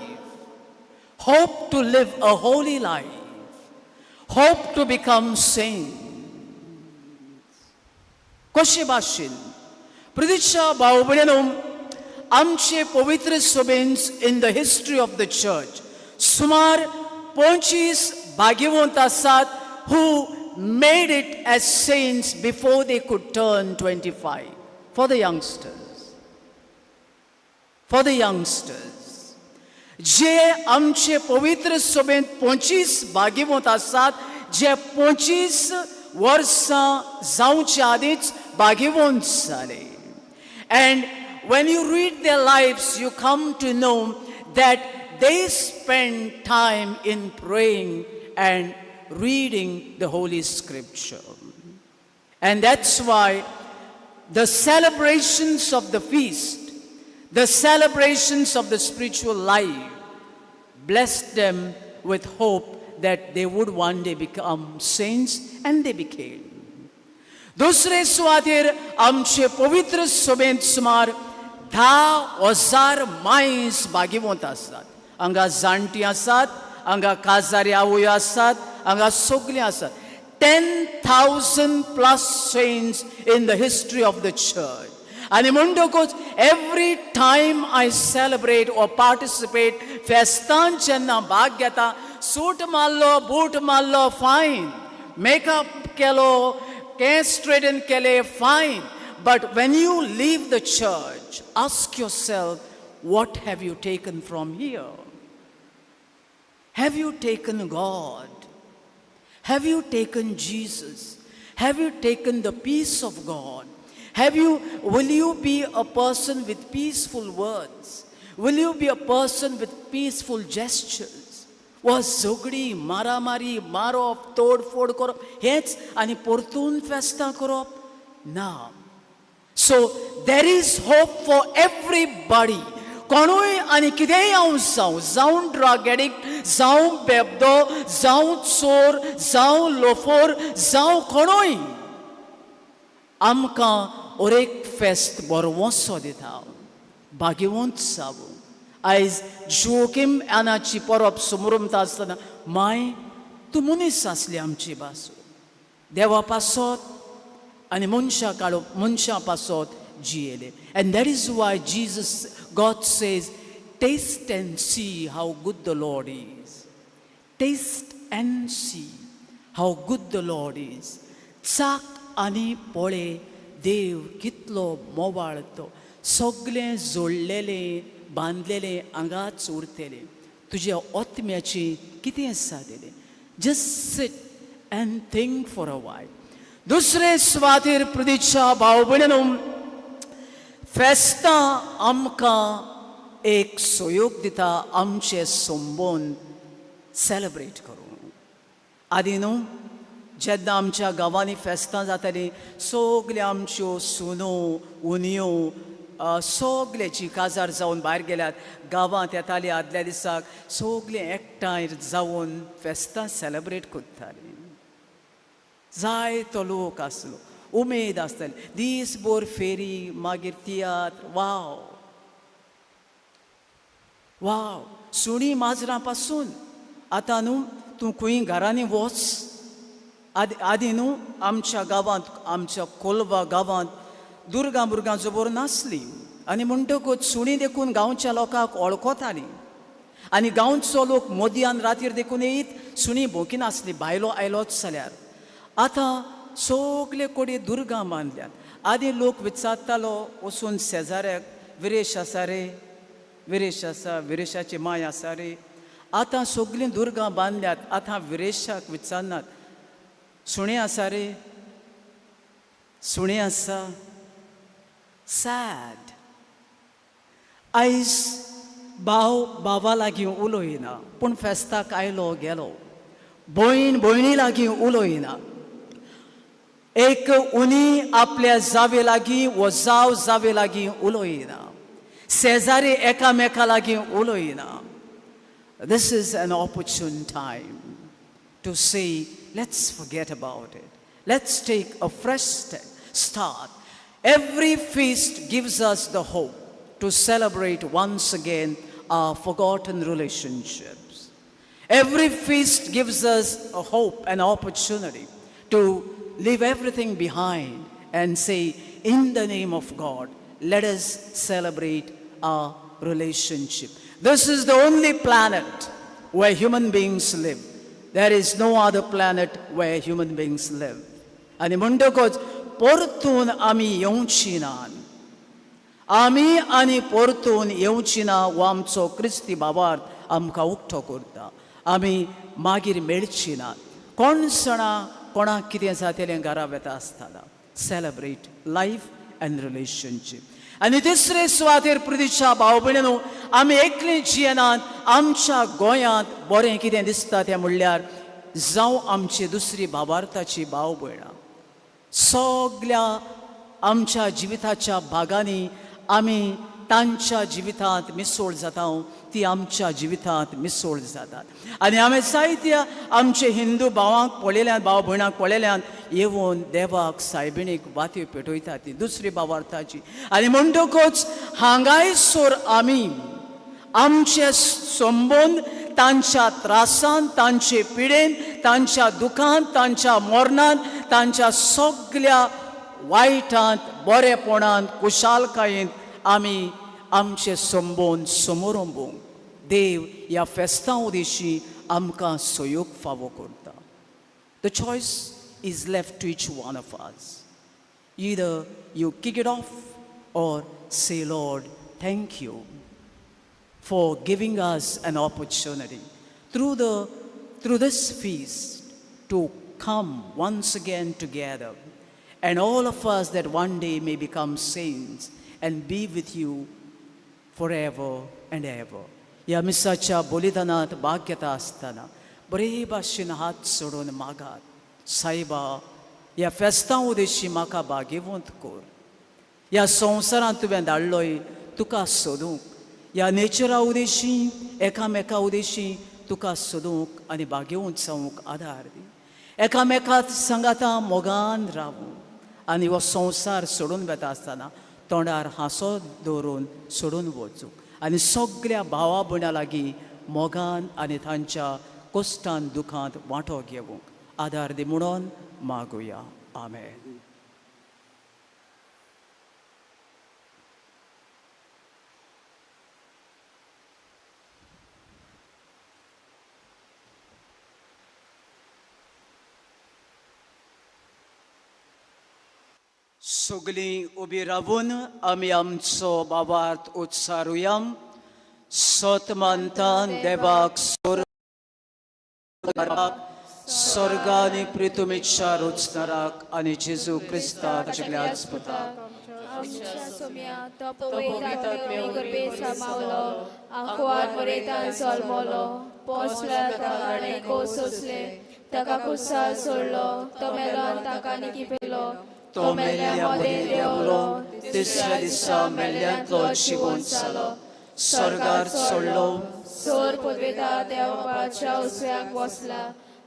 Hope to live a holy life. Hope to become saints. कशे भाशेन, प्रितीच्या भाव भयणीनो, आमचे पवित्र सभेंत in the history of the church सुमार 25 भाग्यवंत आसात who made it as saints before they could turn 25. For the youngsters, for the youngsters, जे आमचे पवित्र सभेंत 25 भाग्यवंत आसात, जे 25 वर्सां जावच्या आदींच भाग्यवंत जाले. And when you read their lives, you come to know that they spend time in praying and reading the Holy Scripture. And that's why the celebrations of the feast, the celebrations of the spiritual life, blessed them with hope that they would one day become saints, and they became. दुसरे सुवातेर आमचे पवित्र सभेंत सुमार 10,000 minus भागिवंत आसात. हांगा जाणटीं आसात, हांगा काजारी आवयो आसात, हांगा सगलीं आसात. 10,000 plus saints in the history of the church. आनी म्हणटकूच every time I celebrate or participate, फेस्तान जेन्ना भाग घेता, सूट मारलो, बूट मारलो, फायन, मेकअप केलो, केंस स्ट्रेटन केले, fine, but when you leave the church, ask yourself, what have you taken from here? Have you taken God? Have you taken Jesus? Have you taken the peace of God? Will you be a person with peaceful words? Will you be a person with peaceful gestures? वा झगडी, मारामारी मारप, तोडफोड करप हेच आनी परतून फेस्तां करप ना. So there is hope for everybody. कोणूय आनी कितेंय हांव जावं, जावं ड्रग एडिक्ट, जावं बेबदो, जावं चोर, जावं लोफोर, जावं कोणूय, आमकां एक फेस्त बरवसो दिता. भाग्यवंत जावं. आयज जोकीम आनाची परब समरमता आसतना, माय, तूं मनीस आसली आमची बासू, देवा पासत आनी मनशां काडो मनशां पासत जियेले. And that is why Jesus, God says, "Taste and see how good the Lord is. Taste and see how good the Lord is." चाक आनी पळय देव कितलो मोवाळ तो. सगलें जोडलेलें बांदलेलें हांगाच उरतलें. तुज्या आत्म्याची कितें जातलें? Just sit and think for a while. दुसरे सुवातेर, प्रितीच्या भाव भयणीनो, फेस्तां आमकां एक सोयोग दिता आमचे संबंद सेलेब्रेट करूंक. आदी न्हू, जेन्ना आमच्या गांवांनी फेस्तां जातालीं, सगल्यो आमच्यो सुनो, उनयो, सगळे जी काजार जावन भायर गेल्यात, गांवांत येताली. आदल्या दिसाक सगळीं एकठांय जावन फेस्तां सेलेब्रेट करतालीं. जायतो लोक आसलो, उमेद आसताली, दीसभर फेरी, मागीर तियात्र. वाव वाव, सुणी माजरां पासून. आतां न्हू तूं खंय घरांनी वच. आदी आदी न्हू आमच्या गांवांत, आमच्या कोलवा गांवांत दुर्गां बुर्गां जबर नासली आनी म्हणटकूच सुणी देखून गांवच्या लोकांक वळखतालीं आनी गांवचो लोक मदयान रातीर देखून येयत सुणी भोंकिनासली, बायलो आयलोच जाल्यार. आतां सगले कडेन दुर्गां बांदल्यात. आदी लोक विचारतालो वचून शेजाऱ्याक, विरेश आसा रे? विरेश आसा? विरेशाची माय आसा रे? आतां सगलीं दुर्गां बांदल्यात. आतां विरेशाक विचारनात, सुणें आसा रे? सुणें आसा? सॅड. आयज भाव भावा लागीं उलयना, पूण फेस्ताक आयलो गेलो. भयण भयणी लागीं उलयना. एक उनी आपल्या जावे लागीं वो जाव जावे लागीं उलयना. शेजारी एकामेका लागीं उलयना. This is an opportune time to say, let's forget about it. Let's take a fresh start. Every feast gives us the hope to celebrate once again our forgotten relationships. Every feast gives us a hope and opportunity to leave everything behind and say, in the name of God, let us celebrate our relationship. This is the only planet where human beings live. There is no other planet where human beings live. आनी म्हणटकच परतून आमी येवची नात, आमी आनी परतून येवची ना हो आमचो क्रिस्ती भावार्थ आमकां उक्तो करता. आमी मागीर मेळची नात. कोण जाणा कोणाक कितें जातलें घरा वेता आसतना. Celebrate life and relationship. आनी तिसरे सुवातेर प्रदिशा भाव भयणीनो, आमी एकली जियेनात. आमच्या गोंयांत बरें कितें दिसता तें म्हणल्यार जावं आमची दुसरी भावार्थाची भाव भयणां, सगल्या आमच्या जिविताच्या भागांनी आमी तांच्या जिवितांत मिसोळ जाता, ती आमच्या जिवितांत मिसोळ जातात. आनी आमी जायत्या आमचे हिंदू भावांक पळयल्यान, भाव भयणांक पळयल्यान, येवन देवाक सायबिणीक वात्यो पेटयतात ती दुसरी भावार्थाची. आनी म्हणटकूच हांगायसर आमी आमचे संबंद तांच्या त्रासान, तांचे पिडेन, तांच्या दुखांत, तांच्या मरणांत, तांच्या सगल्या वायटांत, बरेपणांत, खुशालकायेंत आमी आमचे संबंद समोरंबूंक देव ह्या फेस्तां उदेशी आमकां सहयोग फावो करता. The choice is left to each one of us. Either you kick it off or say, "Lord, thank you for giving us an opportunity through this feast to come once again together, and all of us that one day may become saints and be with you forever and ever." ह्या मिसाच्या बलिदानात भाग घेता आसतना बरे भाशेन हात सोडून मागात, सायबा, ह्या फेस्तां उदेशी म्हाका भागेवंत कर. ह्या संवसारांत तुवें धाडलोय तुका सोदूंक, ह्या नेचरा उदेशी, एकामेका उदेशी तुका सोदूंक आनी भागेवंत जावंक आदार दी. एकामेका सांगाता मोगान रावूं आनी हो संवसार सोडून वता आसतना तोंडार हांसो दवरून सोडून वचूंक आनी सगल्या भावा भयणां लागीं मोगान आनी तांच्या कश्टान दुखांत वांटो घेवंक आदार दी म्हणून मागुया. आमेन. सगळीं उबी रावून आमी आमचो भावार्थ उत्सारुया. सत मानता देवाक, स्वर्ग आनी प्रितुमीच्या रोचणाराक आनी जेजू क्रिस्ता ताच्या पुताक. आमच्या सोम्या, तो पवित्र गर्भे सामावलो, आंकवार मरेतान जल्मलो, पोसल्या ताका कोस सोंसले, ताका कुसार सोडलो, तो मेलो आनी ताका निकिपेलो. तो मेल्ल्या मदें देंवलो, तिसऱ्या दिसा मेल्ल्यांतलो जिवंत जालो, स्वर्गार चडलो. सोर पुदवेता देवबाच्या उजव्याक बसला,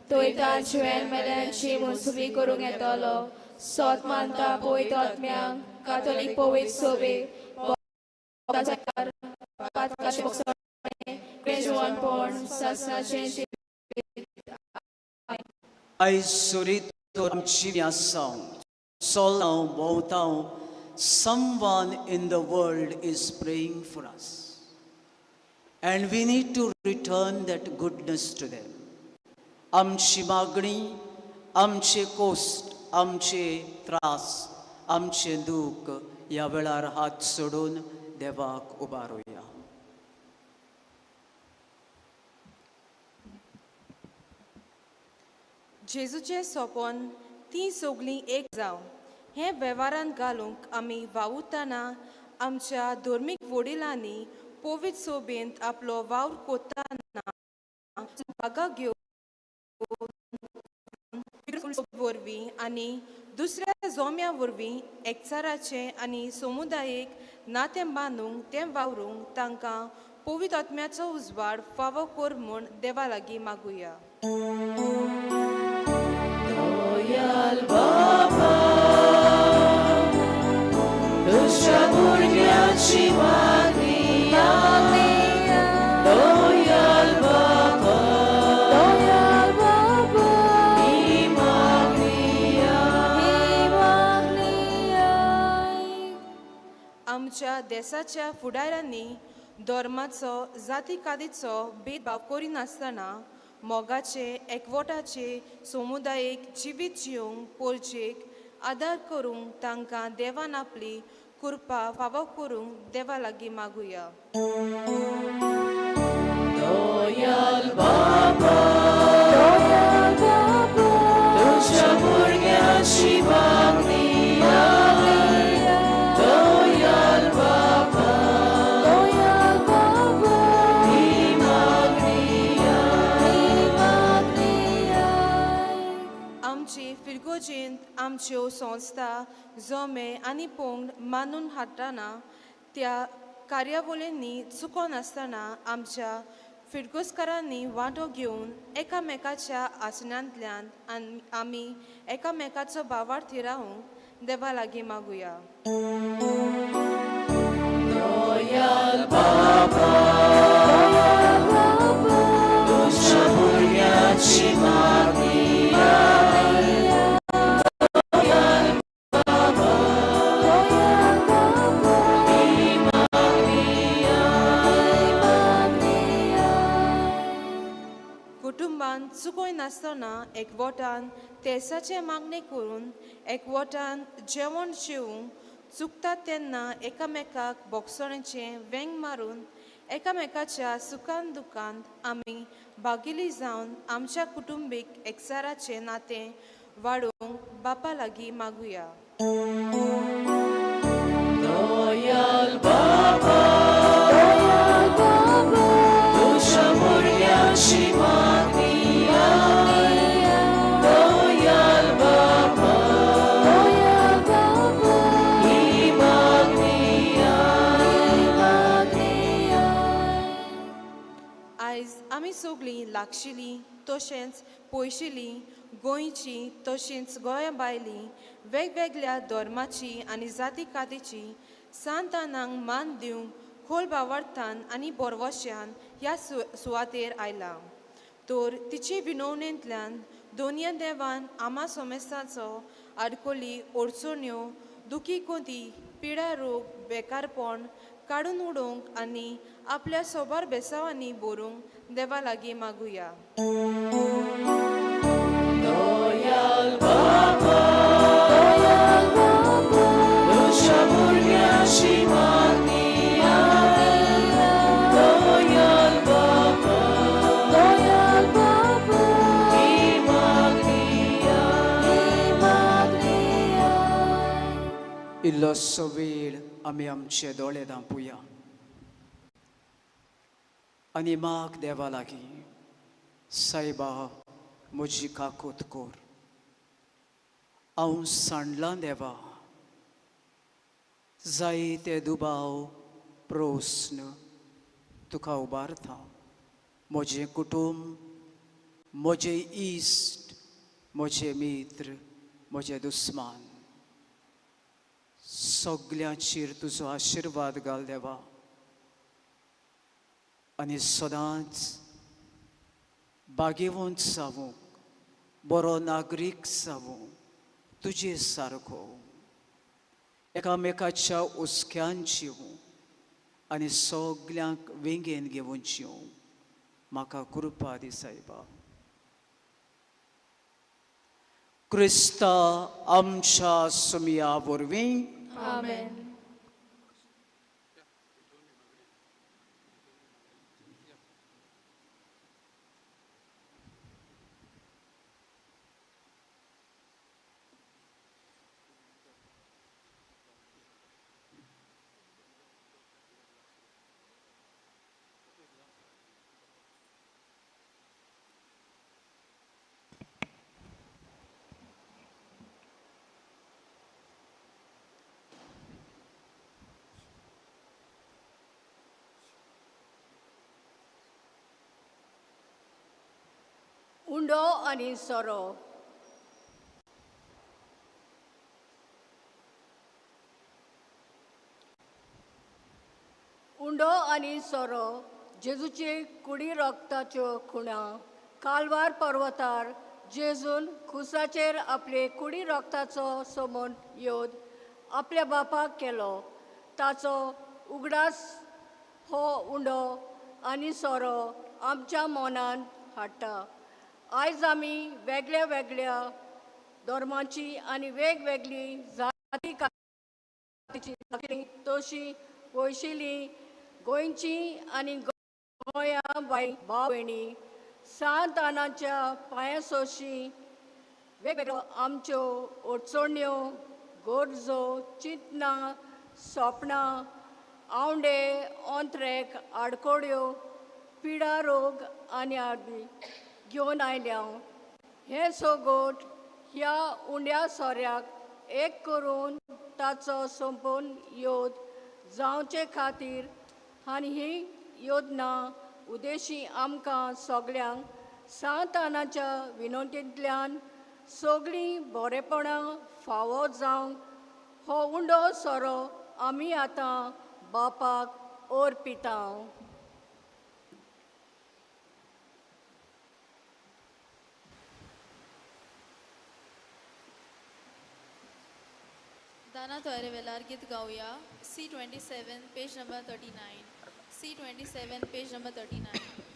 थंय जिवेन मेल्यांची मुसुबी करूंक येतलो. सोत मानता पवित्र आत्म्यांक, कातोलीक पवित्र सोबे, पातकाचें भोगसणें, जिवनपण, सासणाचें जिवीत. आयज सुरीत आमची आसा, चलतां भोंवतां, someone in the world is praying for us and we need to return that goodness to them. आमची मागणी, आमचे कोश्ट, आमचे त्रास, आमचे दूख ह्या वेळार हात सोडून देवाक उबारुया. जेजूचें सोंपोन तीं सगलीं एक जावं हें वेव्हारांत घालूंक आमी वावुरतना, आमच्या धर्मीक वडिलांनी पवित्र सोबेंत आपलो वावर कोत्ताना भागा घेवन वरवीं आनी दुसऱ्या जोम्या वरवीं एकचाराचें आनी समुदायेक नातें बांदूंक तें वावरूंक तांकां पवित्र आत्म्याचो उजवाड फावो कर म्हूण देवा लागीं मागुया. दयाल बाबा, तुज्या भुरग्याची मागणी, दयाल बाबा, दयाळ बाबा, ही मागणी. ही मागणी आयक. आमच्या देसाच्या फुडाऱ्यांनी धर्माचो, जाती कातीचो भेदभाव करिनासतना मोगाचे, एकवटाचे समुदायेक जिवीत जिवंक पोरचेक आदार करूंक तांकां देवान आपली कृपा फावो करूंक देवा लागीं मागुया. दयाल बाबा, दयाळ बाबा, तुज्या भुरग्याची मागणी, दयाल बाबा. आमच्यो संस्था जमे आनी पंगड मानून हाडटना त्या कार्यावळींनी चुकोनासतना आमच्या फिरगोजकारांनी वांटो घेवन एकामेकाच्या आसनांतल्यान आनी आमी एकामेकाचो भावार्थी रावूंक देवा लागीं मागुया. कुटुंबान चुकोय नासतना एकवटान तेसाचे मागणें करून एकवटान जेवण जेवंक चुकता तेन्ना एकामेकाक बोगसणेचें वेंग मारून एकामेकाच्या सुखान दुखांत आमी भागिली जावन आमच्या कुटुंबीक एकचाराचें नातें वाडोवंक बापा लागीं मागुया. आयज आमी सगळीं लागशिल्लीं तशेंच पयशिल्लीं गोंयची तशींच गोंया भायलीं वेगवेगळ्या धर्माची आनी जाती कातीची सांतानांक मान दिवंक खोल भावार्थान आनी बोरवश्यान ह्या सुवातेर आयला तर तिची विनवणेंतल्यान दोनया देवान आमा सोमेस्ताचो आडकोली अडचण्यो दुखी कोती पिडा रोग बेकारपण काडून उडोवंक आनी आपल्या सोबार बेसावांनी बरोवंक देवा लागीं मागुया. इल्लोसो वेळ आमी आमचे दोळे धांपुया आनी माग देवा लागीं, सायबा म्हजी काकूत कोर, हांव सांडलां देवा, जायते दुबाव प्रस्न तुका उबारता, म्हजें कुटुंब, म्हजे इश्ट, म्हजे मित्र, म्हजे दुस्मान, सगल्यांचेर तुजो आशिर्वाद घाल देवा आनी सदांच बागेवंत जावूंक, बरो नागरीक जावूंक तुजे सारको, एकामेकाच्या हुस्क्यान जिवूं आनी सगल्यांक वेंगेन घेवन जिवूं म्हाका कृपा दी सायबा. क्रिस्ता आमच्या सुमया वरवीं. आमेन. उंडो आनी सोरो. उंडो आनी सोरो जेजूचे कुडी रक्ताच्यो खुणा. कालवार पर्वतार जेजून खुसाचेर आपले कुडी रक्ताचो सोमोन योद आपल्या बापाक केलो. ताचो उगडास हो उंडो आनी सोरो आमच्या मनान हाडटा. आयज आमी वेगळ्या वेगळ्या धर्माची आनी वेगवेगळी जाती कातीची तशी पयशिल्ली गोंयची आनी गोंया बाय भाव भयणी सांत आनाच्या पांया सोशी वेगवेगळ्यो आमच्यो अडचण्यो, गरजो, चिंतनां, सोपणां, आवंडे, ओंत्रेक, आडकोड्यो, पिडा, रोग आनी आदी घेवन आयल्या. हें सोगोट ह्या उंड्या सोऱ्याक एक करून ताचो संपूर्ण योद जावचे खातीर आनी ही योजना उदेशी आमकां सगल्यांक सांतानाच्या विनोदींतल्यान सगळीं बरेपणां फावो जावंक हो उंडो सोरो आमी आतां बापाक अर्पिता. दाना तयारे वेलार गीत गावया. C 27, page number 39. C 27, page number 39.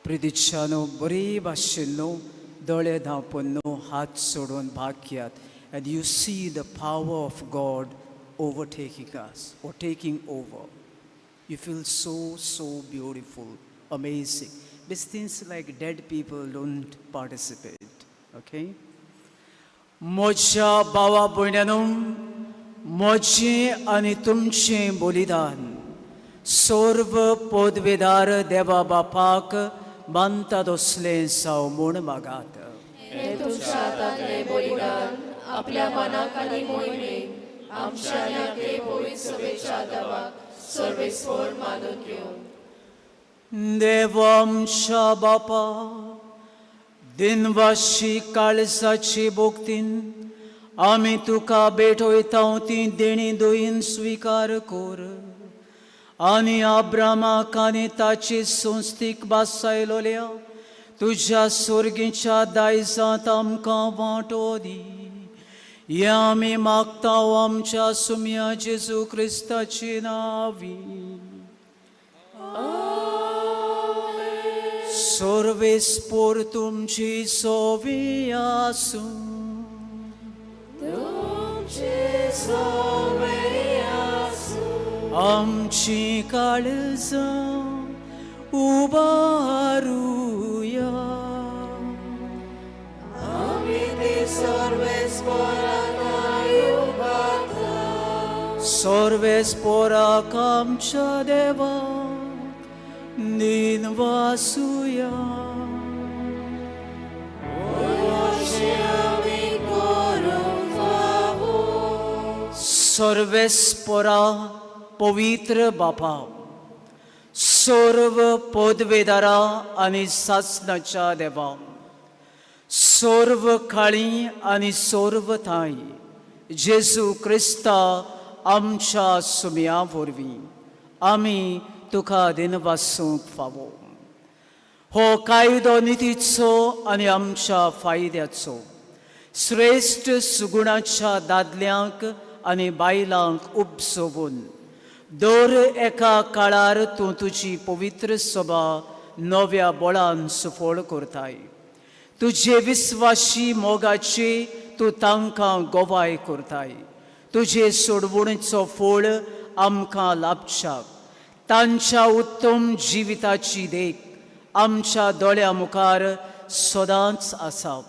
प्रिदिच्छानो बरी भाशेन न्हू दोळे धांपून न्हू हात सोडून भाग घेयात and you see the power of God overtaking us or taking over. You feel so, so beautiful, amazing. These things like dead people don't participate, okay? म्हज्या भावा भयण्यानो, म्हजें आनी तुमचें बलिदान सर्व पदवेदार देवा बापाक मानता तसलें जावं म्हूण मागात. हें तुमच्या हातांतलें बलिदान आपल्या मनाक आनी मोहिमेक आमच्या आनी आपले पवित्र सभेच्या देवाक सर्वेस्पर मानून घेवं. देव आमच्या बापा, दिनवाशी काळजाची भोगतीन आमी तुका भेटयता ती देणी दोयीन स्विकार कर आनी आब्रामाक आनी ताची संस्थीक बासायलोल्या तुज्या सोर्गीच्या दायजांत आमकां वांटो दी. हें आमी मागता आमच्या सुम्या जेजू क्रिस्ताची नावी. सर्वेस्पोर तुमची सोवी आसूं. आमची काळजां उबारुया. सर्वेस्पोराक आमच्या देवाक दिनवासुया. सर्वेस्पोरा पवित्र बापा, सर्व पदवेदारा आनी सासनाच्या देवा, सर्व काळी आनी सर्व थांय जेजू क्रिस्ता आमच्या सुम्या वरवीं आमी तुका दिनवासूंक फावो. हो कायदो नितीचो आनी आमच्या फायद्याचो श्रेश्ठ सुगुणाच्या दादल्यांक आनी बायलांक उपसोवन दर एका काळार तूं तुजी पवित्र सभा नव्या बळान सुफळ करताय. तुजे विस्वाशी मोगाची तूं तांकां गवाय करताय. तुजे सोडवणीचो फळ आमकां लाभच्याक तांच्या उत्तम जिविताची देख आमच्या दोळ्या मुखार सदांच आसा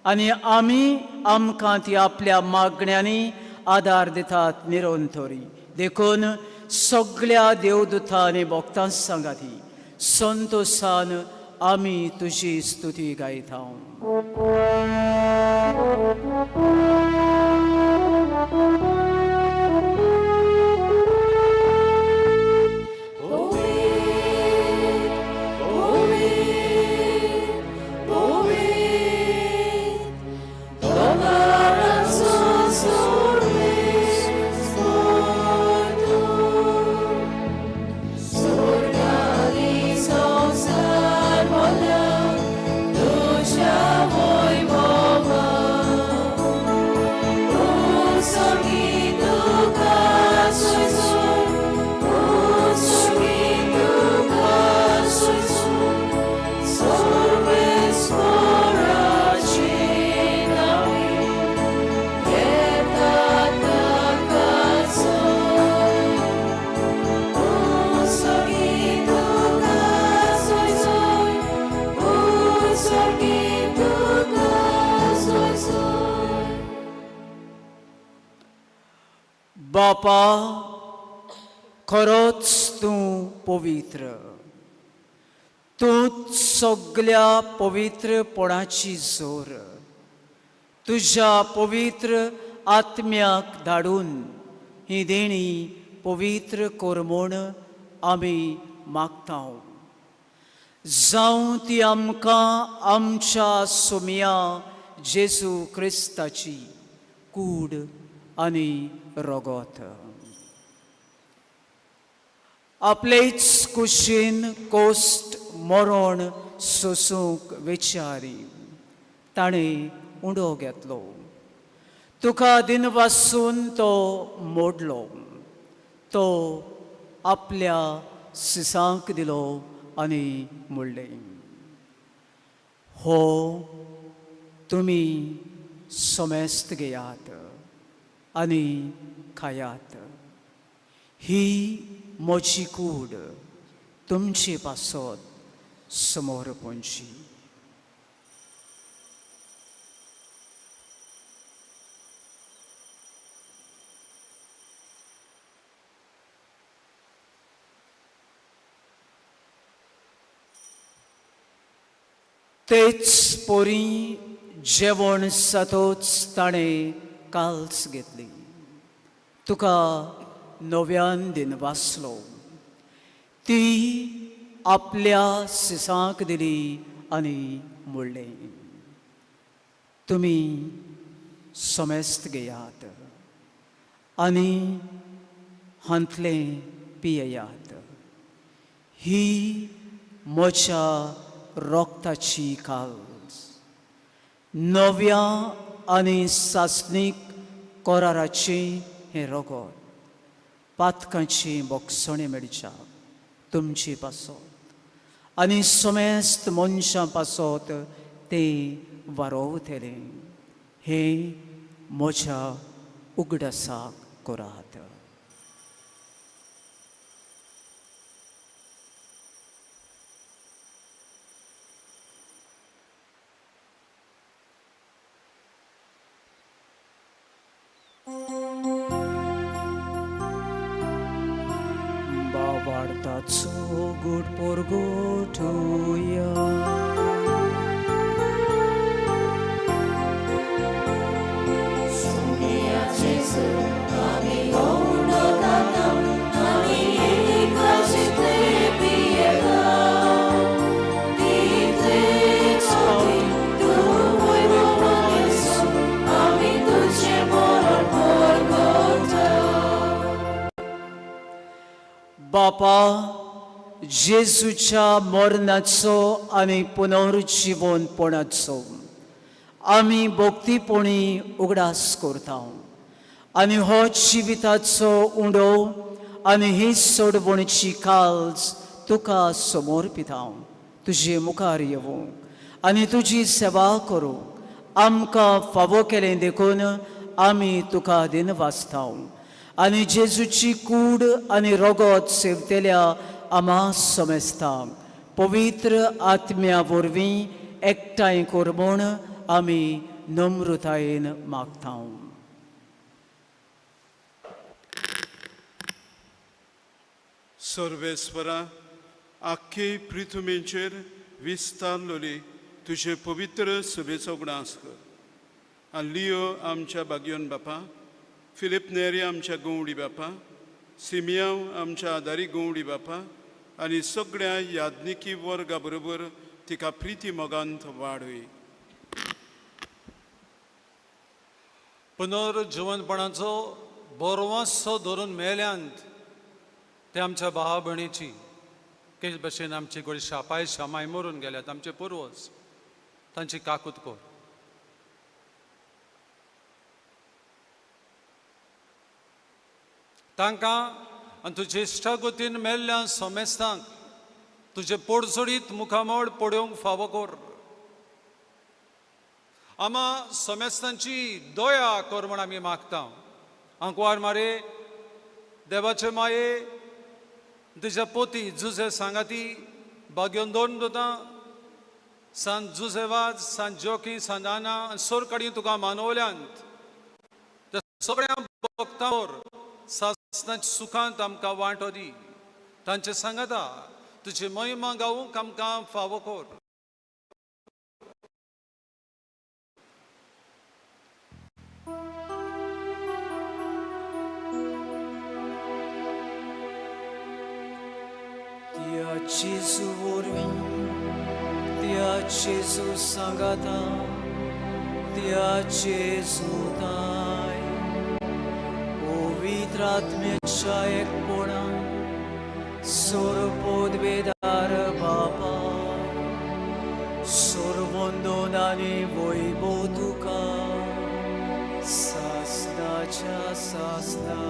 आनी आमी आमकां ती आपल्या मागण्यांनी आदार दितात निरंतरी. देखून सगळ्या देवदूतां आनी भक्तां सांगाती संतोशान आमी तुजी स्तुती गायता. बापा, खरोच तूं पवित्र, तूं सगल्या पवित्रपणाची जोर. तुज्या पवित्र आत्म्याक धाडून ही देणी पवित्र कर म्हूण आमी मागता. जावं ती आमकां आमच्या सोमया जेजू क्रिस्ताची कूड आनी रगत. आपलेच कुशीन कोश्ट मरण सोसूंक विचारी ताणें उंडो घेतलो. तुका दिनवासून तो मोडलो, तो आपल्या सिसांक दिलो आनी म्हणलें, हो तुमी समेस्त घेयात आनी खायात. ही म्हजी कूड तुमचे पासत समर्पणची. तेच पोरी जेवण जातोच ताणें काल्स घेतली, तुका नव्यान दिनवासलो, ती आपल्या सिसांक दिली आनी म्हणलें, तुमी समेस्त घेयात आनी हांतलें पियेयात. ही म्हज्या रोगताची काल्स, नव्या आनी सासणीक कराराचें हें रगत पातकांची बोगसणी मेळच्या तुमचे पासत आनी समेस्त मनशां पासत तें वारोवतलें. हें म्हज्या उगडासाक करात. बाबार्थाचो गुड पोरगोठोया. बापा, जेजूच्या मरणाचो आनी पुनर्जिवनपणाचो आमी भक्तीपणी उगडास करता आनी हो जिविताचो उंडो आनी ही सोडवणीची काल्स तुका समर्पिता. तुजे मुखार येवंक आनी तुजी सेवा करूंक आमकां फावो केलें देखून आमी तुका दिनवासताव आनी जेजूची कूड आनी रगत सेवतेल्या आमा समेस्तांक पवित्र आत्म्या वरवीं एकठांय कर म्हूण आमी नम्रतायेन मागता. सर्वेस्वरा, आख्खे पृथ्वीचेर विस्तारलोली तुजे पवित्र सभेचो उगडास कर आनी लियो आमच्या बागयोन बापा, फिलीप नेरी आमच्या गवडी बापा, सिमियांव आमच्या आदारी गवडी बापा आनी सगळ्या याज्ञिकी वर्गा बरोबर तिका प्रिती मोगांत वाडय. पुनर्जिवनपणाचो बोरवासो धरून मेल्यांत ते आमच्या भावा भयणीची केश भशेन आमची गोडी शापाय शामाय मरून गेल्यात आमचे पुर्वज तांची काकूत कर. तांकां आनी तुजे इश्टागतीन मेल्ल्या समेस्तांक तुजे पोडसोडीत मुखामळ पळोवंक फावो कर. आमा समेस्तांची दया कर म्हण आमी मागता. आंकवार मारे देवाचे माये तुज्या पोती जुजे सांगाती बागयोन दोन दोता सांत जुजेवाज सांत जोकी सांत आना आनी सोरकडी तुका मानवल्यांत त्या सगळ्या भक्तांवर सासनाच्या सुखांत आमकां वांटो दी. तांचे सांगाता तुजी महिमा गावूंक आमकां फावो कर. त्या जेजू वरवीं, त्या जेजू सांगाता, त्या जेजूताय पवित्र आत्म्याच्या एकपणान सोरपोदवेदार बापा, सोरवंदोन आनी वैभव तुका सासनाच्या सासना.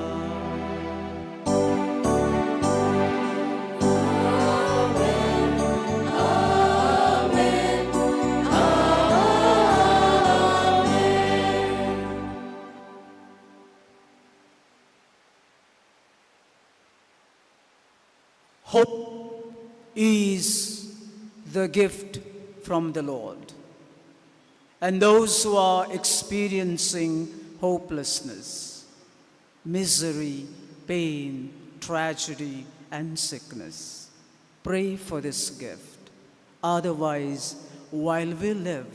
Hope is the gift from the Lord. And those who are experiencing hopelessness, misery, pain, tragedy, and sickness, pray for this gift. Otherwise, while we live,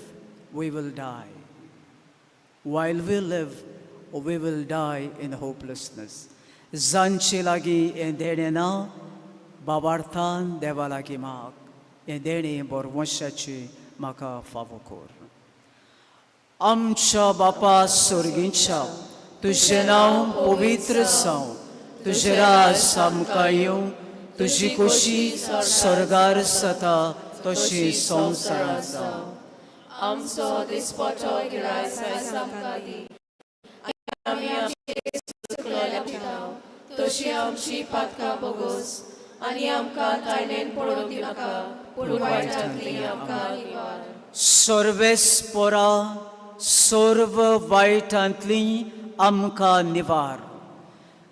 we will die. While we live, we will die in hopelessness. जांचे लागीं हें देणें ना, बाबार्थान देवा लागीं माग, हें देणें बोरवंशाचें म्हाका फावो कर. आमच्या बापा सोर्गींच्या, तुजें नांव पवित्र जावं, तुजें राज आमकां येवं, तुजी खोशी स्वर्गार जाता तशी संवसारांत जावं. आमचो दिसपटो गिरायस आयज आमकां दी आनी आमी आमचे चुकलेल्या दिता तशी आमची पातकां बोगोस आनी आमकां ताळणेन पडोवंक दिनाका पूण वायटांतली आमकां निवार. सर्वेस्पोरा, सर्व वायटांतली आमकां निवार.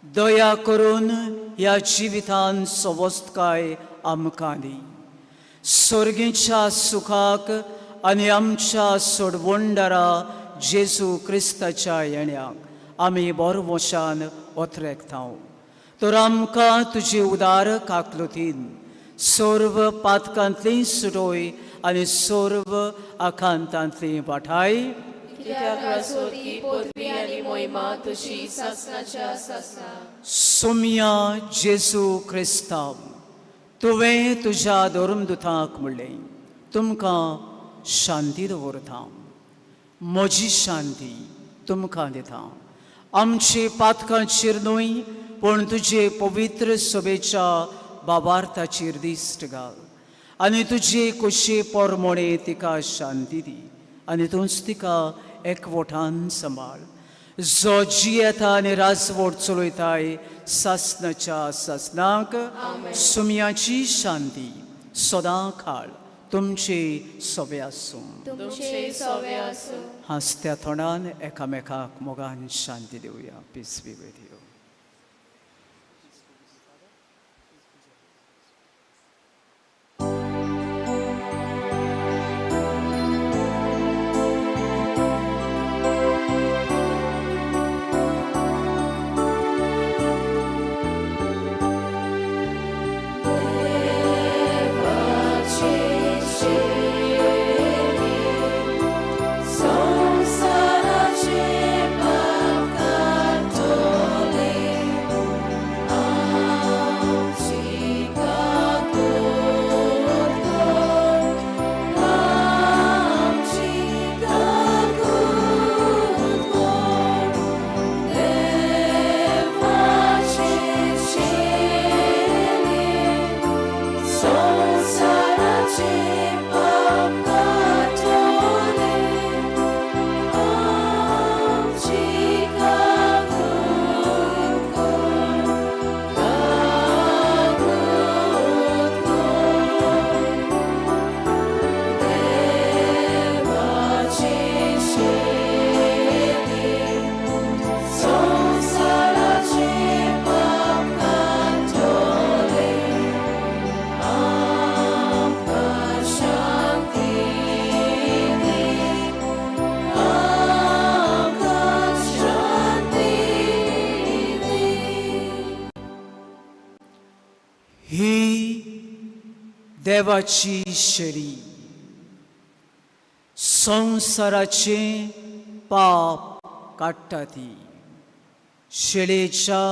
दया करून ह्या जिवितान सवस्तकाय आमकां दी. सोर्गीच्या सुखाक आनी आमच्या सोडवणदारा जेजू क्रिस्ताच्या येण्याक आमी बोरवशान ओथरेकता. तर आमकां तुजी उदार काकलुतीन सर्व पातकांतली सुटोय आनी सर्व आकांतांतली वाठाय. कित्याक रासोती पदवी आनी मोहिमा तुजी सासनाच्या सासना. सोम्या जेजू क्रिस्तांव, तुवें तुज्या धर्मदुताक म्हणलें, तुमकां शांती दवरता, म्हजी शांती तुमकां दिता. आमचे पातकांचेर न्हय पूण तुजे पवित्र सभेच्या बाबार्थाचेर दिश्ट घाल आनी तुजे कुशे पोरमोणे तिका शांती दी आनी तूंच तिका एकवटान सांबाळ, जो जियेता आनी राजवट चलयताय सासनाच्या सासनाक. सुमयाची शांती सदां खाळ तुमची सोबे आसूं. तुमचे सोवे आसूं. हांसत्या तोंडान एकामेकाक मोगान शांती दिवया. Peace be with you. ही देवाची शेळी संवसाराचें पाप काडटा ती. शेळेच्या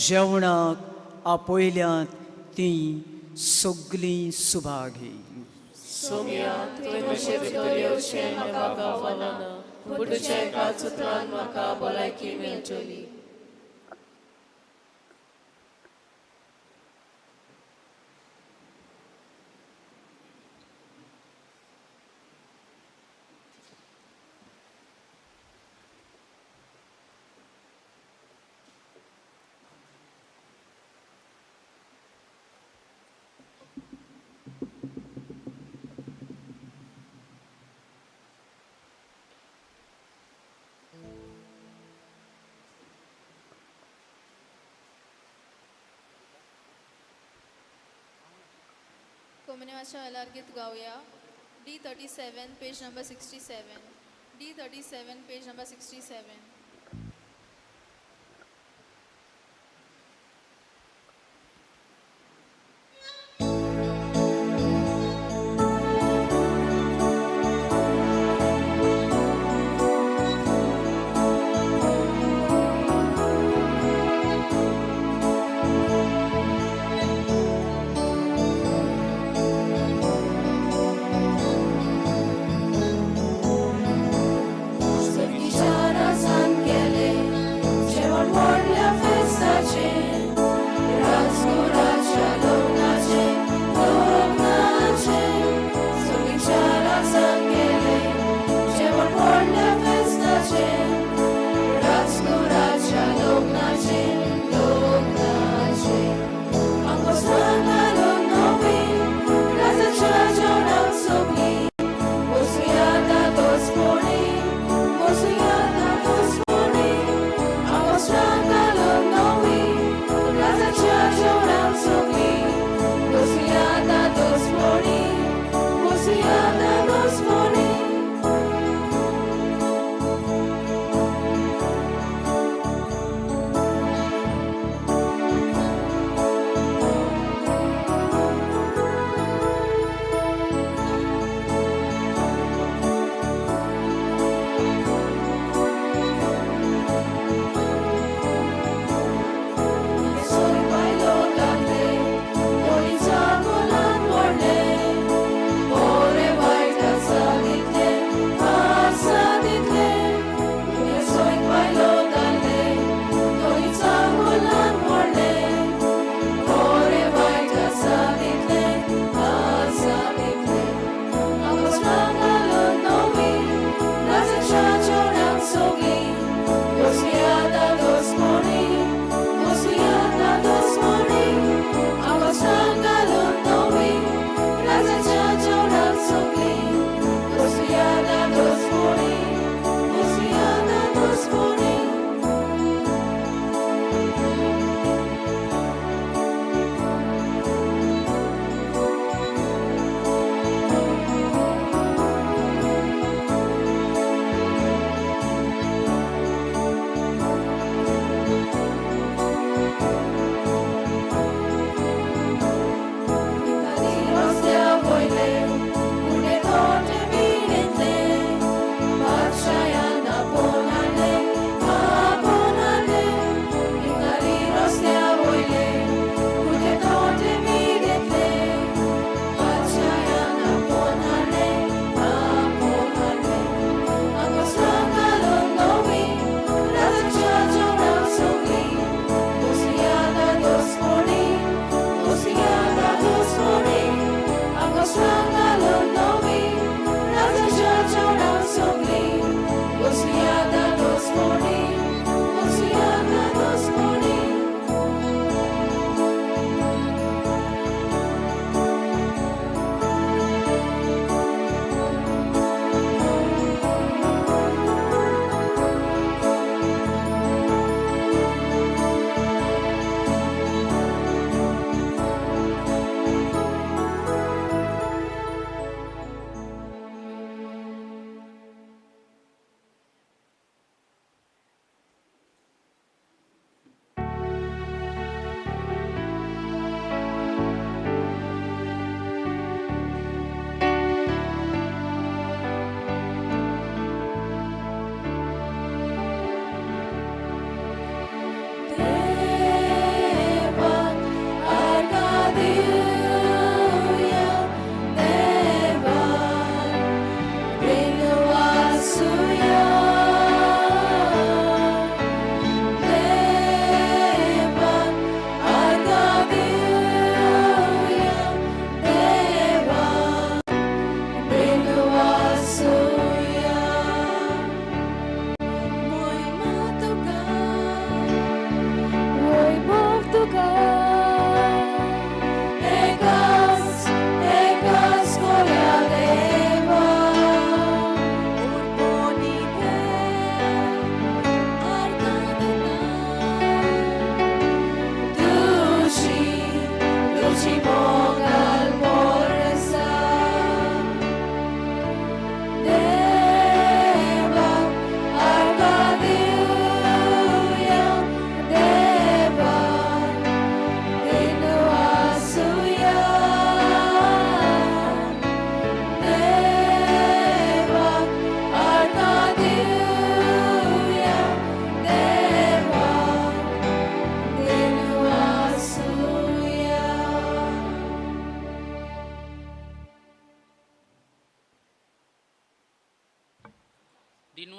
जेवणाक आपयल्यांत तीं सगलीं सुभागी. सोम्या, तुवें म्हजे भितर येवचें म्हाका गावना, पूण तुज्या एकाच उतरान म्हाका भलायकी मेळटली. कोमनेवाच्या वेळार गीत गावया. D 37, page number 67. D 37, page number 67. Sargıcı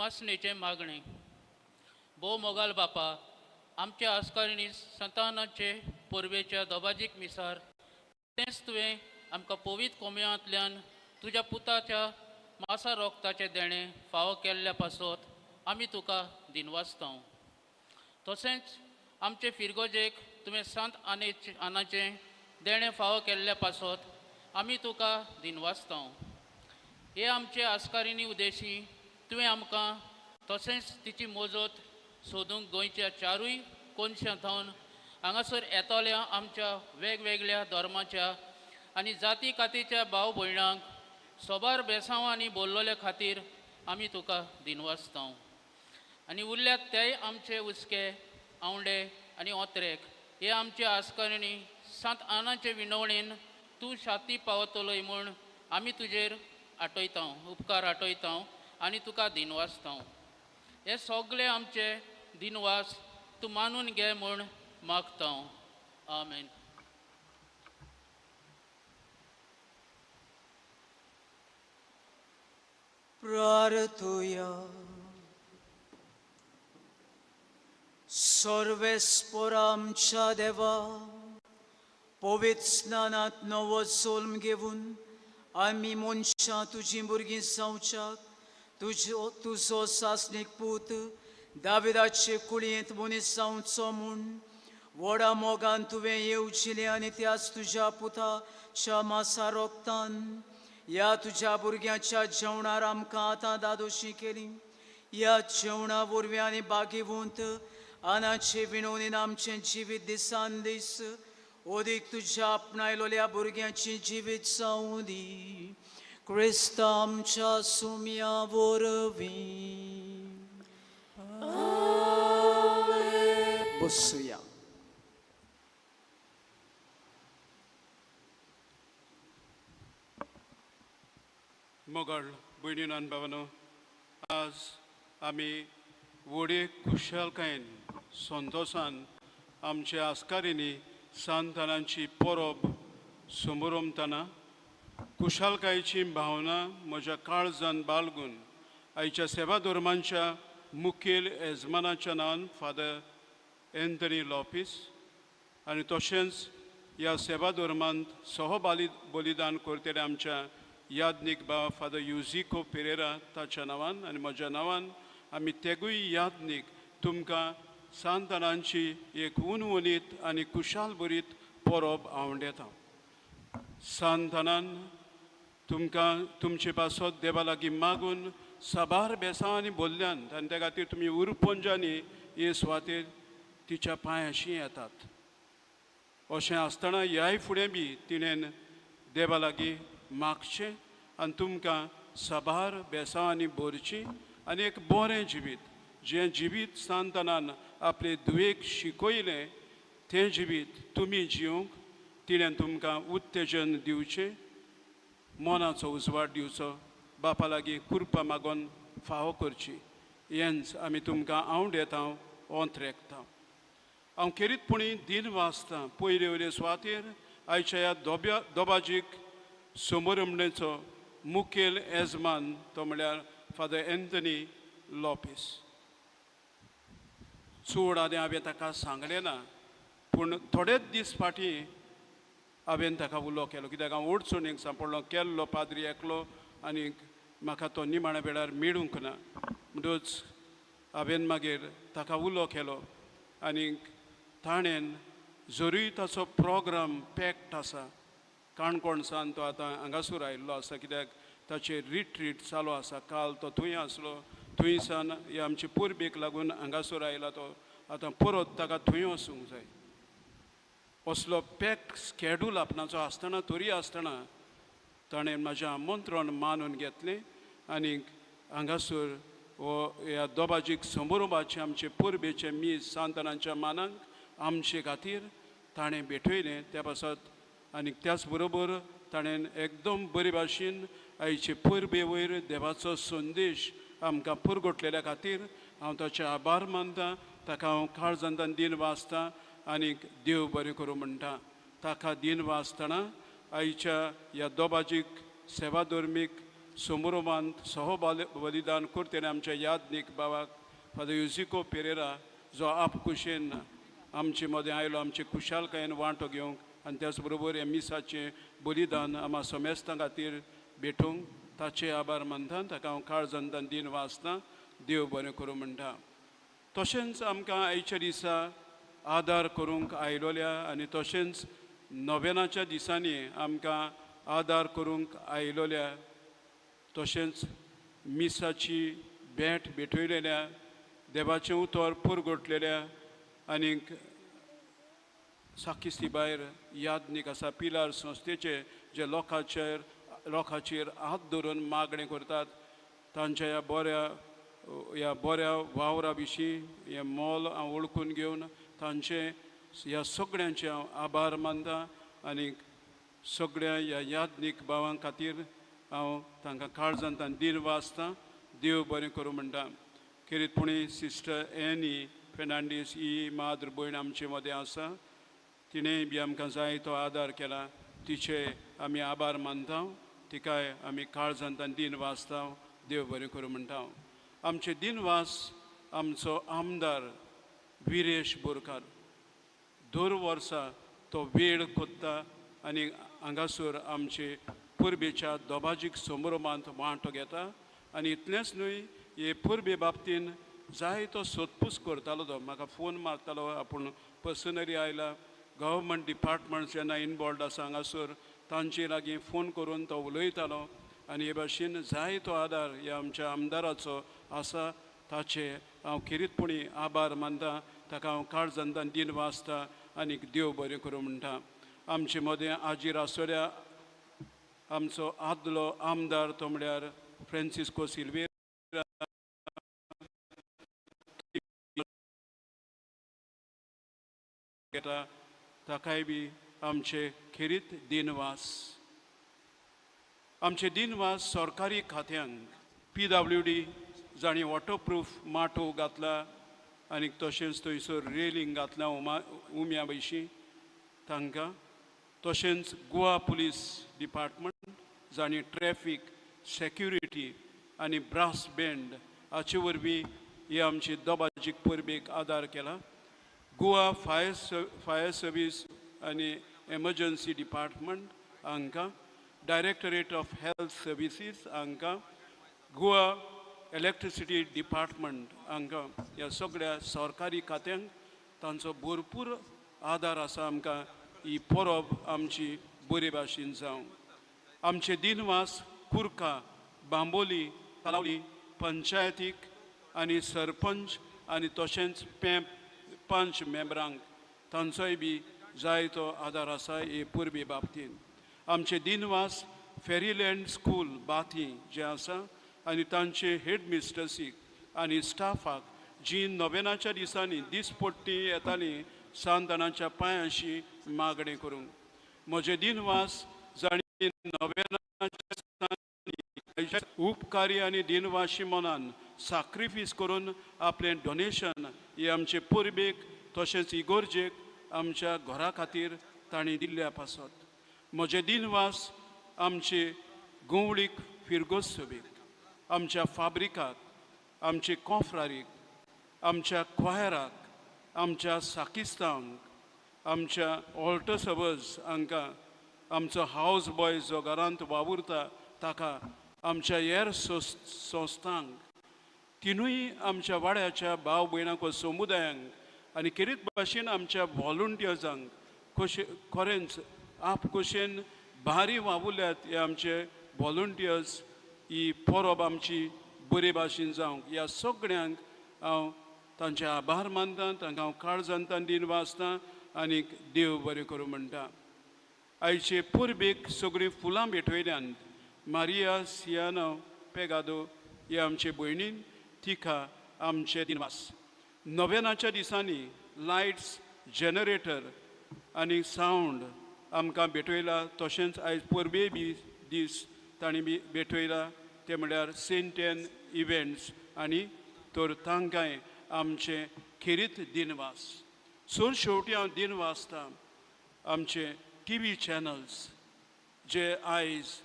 क्षमासणेचें मागणें. भोव मोगाल बापा, आमच्या आस्कारिणी संतानाचे परबेच्या दोबाजीक मिसार तेंच तुवें आमकां पवित्र कोमयांतल्यान तुज्या पुताच्या मासा रोगताचें देणें फावो केल्ल्या पासत आमी तुका दिनवासता. तशेंच आमचे फिरगोजेक तुवें संत आनाचें देणें फावो केल्ल्या पासत आमी तुका दिनवासता. हे आमचे आस्कारिणी उदेशी तुवें आमकां तशेंच तिची मोजत सोदूंक गोंयच्या चारूय कोनशां थावन हांगासर येतल्या आमच्या वेगवेगळ्या धर्माच्या आनी जाती कातीच्या भाव भयणांक सोबार बेसांवांनी बोल्लोल्या खातीर आमी तुका दिनवासता. आनी उरल्यात तेय आमचे हुस्के, आवंडे आनी ओत्रेक हे आमचे आस्कारणी सांत आनाचे विनवणेन तूं शाती पावतलोय म्हूण आमी तुजेर आटयता, उपकार आटयता आनी तुका दिनवासता. हे सगळे आमचे दिनवास तूं मानून घे म्हूण मागता. आमेन. प्रार्थुया. सर्वेस्पोरा आमच्या देवा, पवित्र स्नानांत नवो जल्म घेवन आमी मनशां तुजीं भुरगीं जावच्याक तुजो तुजो सासणीक पूत दाविदाचे कुळयेंत मनीस जावचो म्हूण व्हडा मोगान तुवें येवजिलें आनी त्याच तुज्या पुताच्या मासा रोगतान ह्या तुज्या भुरग्यांच्या जेवणार आमकां आतां दादोशी केली. ह्या जेवणा वरवीं आनी बागेवंत आनाचे विनवणीन आमचें जिवीत दिसान दीस ओदीक तुज्या आपणायलोल्या भुरग्यांची जिवीत जावं दी. क्रिस्ता आमच्या सुम्या वरवीं. बसुया. मोगाळ भयणीन आनी भावानो, आज आमी व्हडे खुशालकायेन संतोसान आमच्या आस्कारींनी सांतानांची परब समोरमतना खुशालकायेची भावना म्हज्या काळजान बाळगून आयच्या सेवा धर्मांच्या मुखेल येजमानाच्या नांवान फादर एंथनी लॉपीस आनी तशेंच ह्या सेवा धर्मांत सहबाली बलिदान करतले आमच्या याज्ञीक बाबा फादर युजिको पेरेरा ताच्या नांवान आनी म्हज्या नांवान आमी तेगूय याज्ञीक तुमकां सांतानांची एक उनउनीत आनी खुशाल भरीत परब आवंडेता. सांतानान तुमकां तुमचे पासत देवा लागीं मागून साबार बेसांवांनी बोल्ल्यान आनी त्या खातीर तुमी उरपंजांनी हे सुवातेर तिच्या पांयाशी येतात. अशें आसतना ह्याय फुडें बी तिणेन देवा लागीं मागचें आनी तुमकां साबार बेसांवांनी भरची आनी एक बरें जिवीत, जें जिवीत सांतानान आपले धुवेक शिकयलें तें जिवीत तुमी जिवंक तिणें तुमकां उत्तेजन दिवचें, मनाचो उजवाड दिवचो, बापा लागीं कृपा मागोन फावो करची. हेंच आमी तुमकां आवडेता, ओंत्रेकता. हांव खेरीतपणी दिन वाचतां पयले वयले सुवातेर आयच्या ह्या दोब्या दोबाजीक समोरमणेचो मुखेल येजमान तो म्हळ्यार फादर एंथनी लॉपीस. चड आदें हांवें ताका सांगलें ना, पूण थोडेच दीस फाटीं हांवें ताका उलो केलो, कित्याक हांव अडचणीक सांपडलो, केल्लो पाद्री एकलो आनी म्हाका तो निमाण्या वेळार मेळूंक ना. म्हणटच हांवें मागीर ताका उलो केलो आनी ताणें जरूय ताचो प्रोग्राम पॅक्ड आसा, काणकोणसान तो आतां हांगासर आयिल्लो आसा, कित्याक ताचेर रिट्रीट चालू आसा. काल तो थंय आसलो, थंयसान हे आमचे परबेक लागून हांगासर आयला, तो आतां परत ताका थंय वचूंक जाय. असलो पॅक स्केड्यूल आपणाचो आसतना तरी आसतना ताणें म्हाजें आमंत्रण मानून घेतलें आनी हांगासर हो ह्या दोबाजीक समोरोबाचें आमचे परबेचें मीस सांतानाच्या मानाक आमचे खातीर ताणें भेटयलें. त्या पासत आनी त्याच बरोबर ताणें एकदम बरे भाशेन आयचे परबे वयर देवाचो संदेश आमकां पुरगोटलेल्या खातीर हांव ताचे आभार मानता. ताका हांव काळजांतान दिन वाचता आनी देव बरें करूं म्हणटा. ताका दिन वाचतना आयच्या ह्या दोबाजीक सेवा धर्मीक समारोभांत सह बलिदान करतले आमच्या यादनीक बाबाक फादर युजिको पेरेरा, जो आपकुशेन आमचे मदें आयलो आमचे खुशालकायेन वांटो घेवंक आनी त्याच बरोबर ह्या मिसाचें बलिदान आमकां समेस्तां खातीर भेटूंक, ताचे आभार मानता. ताका हांव काळजांतल्यान दिन वाचता, देव बरें करूं म्हणटा. तशेंच आमकां आयच्या दिसा आदार करूंक आयलोल्या आनी तशेंच नोवेनाच्या दिसांनी आमकां आदार करूंक आयलोल्या, तशेंच मिसाची भेट भेटयलेल्या, देवाचें उतर पुरगोटलेल्या आनीक साकिस्ती भायर यादनीक आसा पिलार संस्थेचे, जे लोकांचेर हात धरून मागणें करतात, तांच्या ह्या बऱ्या वावरा विशीं हें मोल हांव वळखून घेवन तांचे ह्या सगळ्यांचे हांव आभार मानता आनी सगळ्या ह्या यादनीक भावां खातीर हांव तांकां काळजांतल्यान दीन वाचता, देव बरें करूं म्हणटा. खेरीतपणी सिस्टर एनी फेर्नांडीस ही माद्र भयण आमचे मदें आसा. तिणें बी आमकां जाय तो आदार केला. तिचे आमी आभार मानता. तिकाय आमी काळजांतल्यान दीन वाचता, देव बरें करूं म्हणटा. आमचे दिनवास आमचो आमदार विरेश बोरकार. दर वर्सा तो वेळ कोत्ता आनी हांगासर आमचे परबेच्या दोबाजीक समारोभांत वांटो घेता. आनी इतलेंच न्हय, हे परबे बाबतीन जाय तो सोदपूस करतालो. तो म्हाका फोन मारतालो, आपूण पर्सनली आयला. गव्हर्मेंट डिपार्टमेंट जेन्ना इनवॉल्ड आसा हांगासर, तांचे लागीं फोन करून तो उलयतालो आनी हे भाशेन जाय तो आदार ह्या आमच्या आमदाराचो आसा. ताचे हांव खेरीतपणी आभार मानता. ताका हांव काळजांतल्यान दीन वाचता आनी देव बरें करूं म्हणटा. आमचे मदें आजीर आसतल्या आमचो आदलो आमदार, तो म्हळ्यार फ्रांसिस्को सिल्वेरा, घेता. ताकाय बी आमचे खेरीत दिनवास. आमचे दिनवास सरकारी खात्यांक, पीडब्ल्यूडी, जांणी वॉटरप्रूफ माटोव घातला आनी तशेंच थंयसर रेलिंग घातला उम्या भशेन तांकां, तशेंच गोवा पुलीस डिपार्टमेंट, जांणी ट्रॅफीक सेक्युरिटी आनी ब्रास बँड हाचे वरवीं ही आमची दोबाजीक परबेक आदार केला, गोवा फायर सर्वीस आनी एमर्जन्सी डिपार्टमेंट हांकां, डायरेक्टरेट ऑफ हेल्थ सर्विसीस हांकां, गोवा इलेक्ट्रिसिटी डिपार्टमेंट हांकां, ह्या सगळ्या सरकारी खात्यांक तांचो भरपूर आदार आसा आमकां ही परब आमची बरे भाशेन जावं. आमचे दिनवास कुर्का, बांबोली, तलावली पंचायतीक आनी सरपंच आनी तशेंच पंच मेंबरांक. तांचोय बी जाय तो आदार आसा हे परबे बाबतीन. आमचे दिनवास फेरीलँड स्कूल बाती जें आसा आनी तांचे हेड मिस्ट्रसीक आनी स्टाफाक, जी नोवेनाच्या दिसांनी दिसपट्टी येताली सांतानाच्या पांयांशी मागणें करूंक. म्हजे दिनवास जांणी नोवेनाच्या दिसांनी उपकारी आनी दिनवाशी मनान साक्रिफीस करून आपलें डोनेशन हे आमचे परबेक तशेंच इगोर्जेक आमच्या घरा खातीर तांणी दिल्ल्या पासत. म्हजे दिनवास आमचे गोवळीक फिरगोज सभेक, आमच्या फाब्रिकाक, आमचे कोफरारीक, आमच्या क्वायराक, आमच्या साकिस्तांक, आमच्या ऑल्टर सर्वर्स हांकां, आमचो हावस बॉय जो घरांत वावुरता ताका, आमच्या हेर संस्थांक, तिनूय आमच्या वाड्याच्या भाव भयणांक वा समुदायांक आनी खेरीत भाशेन आमच्या व्हॉलुंटियर्सांक. कशें खरेंच आपखुशेन भारी वावुरल्यात हे आमचे व्हॉलुंटियर्स ही परब आमची बरे भाशेन जावंक. ह्या सगळ्यांक हांव तांचे आभार मानता. तांकां हांव काळजांतल्यान दीन वाचता आनी देव बरें करूं म्हणटा. आयचे परबेक सगळीं फुलां भेटयल्यान मारिया सियानो पेगादो हे आमचे भयणीन, तिका आमचे दिनवास. नोवेनाच्या दिसांनी लायट्स, जनरेटर आनी सावंड आमकां भेटयला. तशेंच आयज परबे बी दीस तांणी बी भेटयला, ते म्हळ्यार सेंट एन इव्हेंट्स आनी तर तांकांय आमचे खेरीत दिनवास. सर शेवटी हांव दिन वाचता आमचे टीव्ही चॅनल्स, जे आयज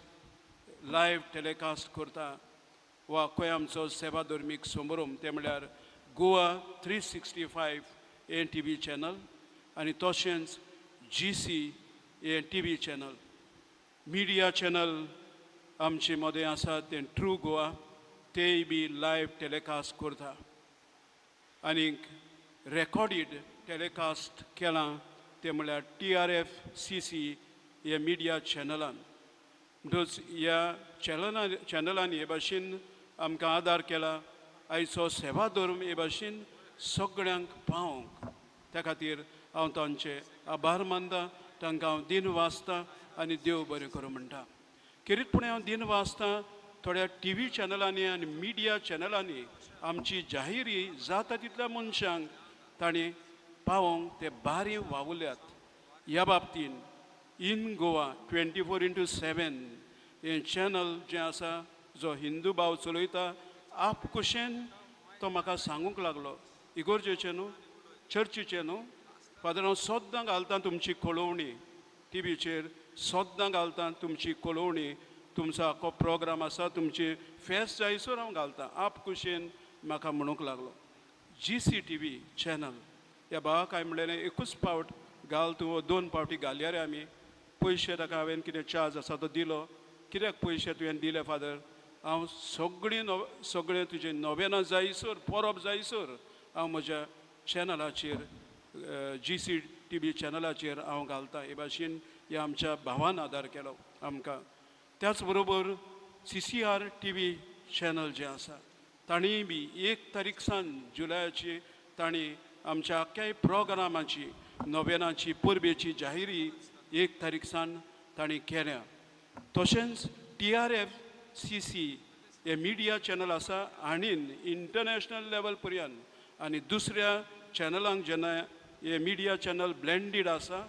लायव्ह टेलिकास्ट करता वा खंय आमचो सेवा धर्मीक समारंभ तें म्हणल्यार गोवा 365 हें टीव्ही चॅनल आनी तशेंच जीसी हें टीव्ही चॅनल. मिडिया चॅनल आमचे मदें आसा तें ट्रू गोवा, तेय बी लायव्ह टेलिकास्ट करता आनीक रेकॉर्डीड टेलिकास्ट केलां तें म्हणल्यार टीआरएफसीसी हे मिडिया चॅनलान. म्हणटच ह्या चॅनलांनी हे भाशेन आमकां आदार केला आयचो सेवा धर्म हे भाशेन सगळ्यांक पावोवंक. त्या खातीर हांव तांचे आभार मानता, तांकां हांव दिन वाचता आनी देव बरें करूं म्हणटा. खेरीतपणी हांव दिन वाचता थोड्या टीव्ही चॅनलांनी आनी मिडिया चॅनलांनी आमची जाहिरी जाता तितल्या मनशांक तांणी पावोवंक ते बारी वावुरल्यात. ह्या बाबतीन इन गोवा 24x7 हें चॅनल जें आसा, जो हिंदू भाव चलयता, आपकुशेन तो म्हाका सांगूंक लागलो, इगोर्जेचें न्हू, चर्चीचें न्हू फादर, हांव सद्दां घालतां तुमची कळोवणी टिवीचेर, सद्दां घालतां तुमची कळोवणी, तुमचो आख्खो प्रोग्राम आसा, तुमची फेस्त जायसर हांव घालतां, आपकुशेन म्हाका म्हणूंक लागलो. जीसी टीव्ही चॅनल ह्या भावाक हांवें म्हणलें, एकूच पावट घाल तूं, दोन पावटी घालया रे आमी. पयशे ताका हांवें कितें चार्ज आसा तो दिलो. कित्याक पयशे तुवें दिले फादर? हांव सगळीं नव सगळें तुजें नोवेनां जायसर, परब जायसर हांव म्हज्या चॅनलाचेर, जीसी टीव्ही चॅनलाचेर हांव घालतां. हे भाशेन ह्या आमच्या भावान आदार केलो आमकां. त्याच बरोबर सीसीआर टीव्ही चॅनल जें आसा, तांणीय बी 1 तारीख सावन जुलयाची तांणी आमच्या आख्ख्याय प्रोग्रामाची, नोवेनाची, परबेची जाहिरी 1 तारीख सावन तांणी केल्या. तशेंच टीआरएफसीसी हे मिडिया चॅनल आसा आनी इंटरनॅशनल लेवल पर्यंत आनी दुसऱ्या चॅनलांक जेन्ना हे मिडिया चॅनल ब्लेंडीड आसा,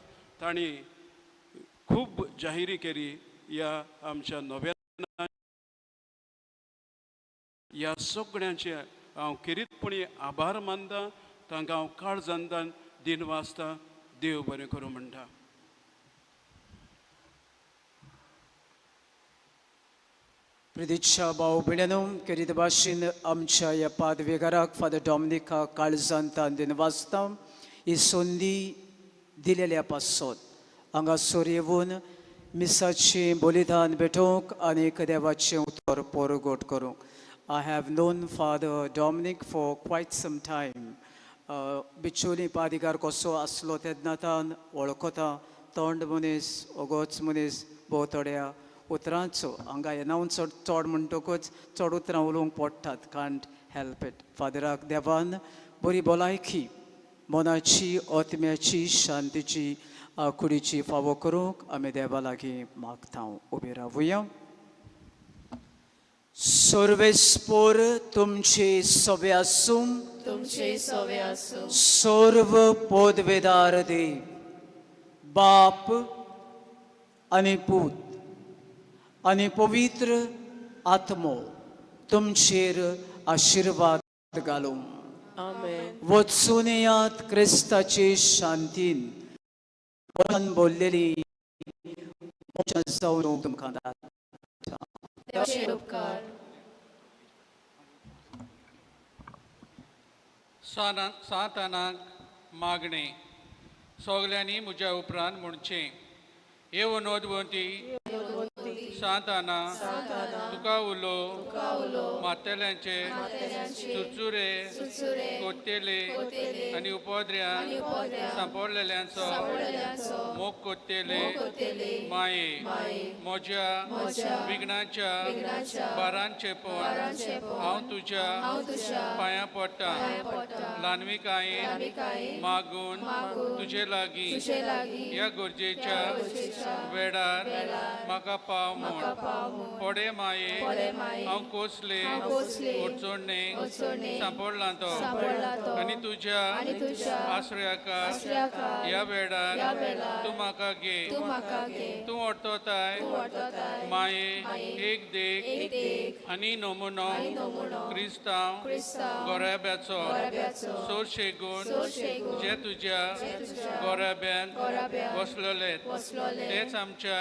तांणी खूब जाहिरी केली ह्या आमच्या नोवेना. ह्या सगळ्यांचे हांव खेरीतपणी आभार मानता, तांकां हांव काळजांतान दिन वाचता, देव बरें करूं म्हणटा. प्रितीच्या भाव भयणींनो, खेरीत भाशेन आमच्या ह्या पादवेगाराक फादर डॉमिनिका काळजांतान दिन वाचता ही संदी दिलेल्या पासत हांगासर येवन मिसाचें बलिदान भेटोवंक आनी देवाचें उतर परगट करूंक. I have known Father Dominic for quite some time. Bicholim पादिगार कसो आसलो तेन्ना तान वळखता. तोंड मनीस, ओगोच मनीस, भोव थोड्या उतरांचो. हांगा एनावन्स चड म्हणटकूच चड उतरां उलोवंक पडटात, कांट हेल्प it. फादराक देवान बरी भलायकी, मनाची, आत्म्याची शांतीची, कुडीची फावो करूंक आमी देवा लागीं मागता. उबी रावया. सर्वेस्पोर तुमचे सवे आसूं. तुमचे सवे आसूं. सर्व पदवेदार देव, बाप आनी पूत आनी पवित्र आत्मो तुमचेर आशिर्वाद घालूं. आमेन. वचून येयात क्रिस्ताचे शांतीन. बोललेली जावन तुमकां दाता. देवाचे उपकार. सातानाक मागणें. सगल्यांनी म्हज्या उपरांत म्हणचें: येवो नोंदवंती सांताना, तुका उलो मात्तल्यांचे चुरचुरे कोत्तेले आनी उपद्र्यान सांपडलेल्यांचो मोग कोत्तेले माये, म्हज्या विघ्नाच्या बारान चेपोन हांव तुज्या पांयां पडटा. ल्हानविकायेन मागून तुजे लागीं ह्या गरजेच्या वेळार म्हाका पाव म्हूण. पडे माये, हांव कोसले अडचणेक सांपडला तो आनी तुज्या आश्रयाकार ह्या वेळार तूं म्हाका घे. तूं वरतताय माये, एक देख आनी नमुनो क्रिस्तांव गोराब्याचो सोरशेगून जे तुज्या गोराब्यान बसलेले, तेच आमच्या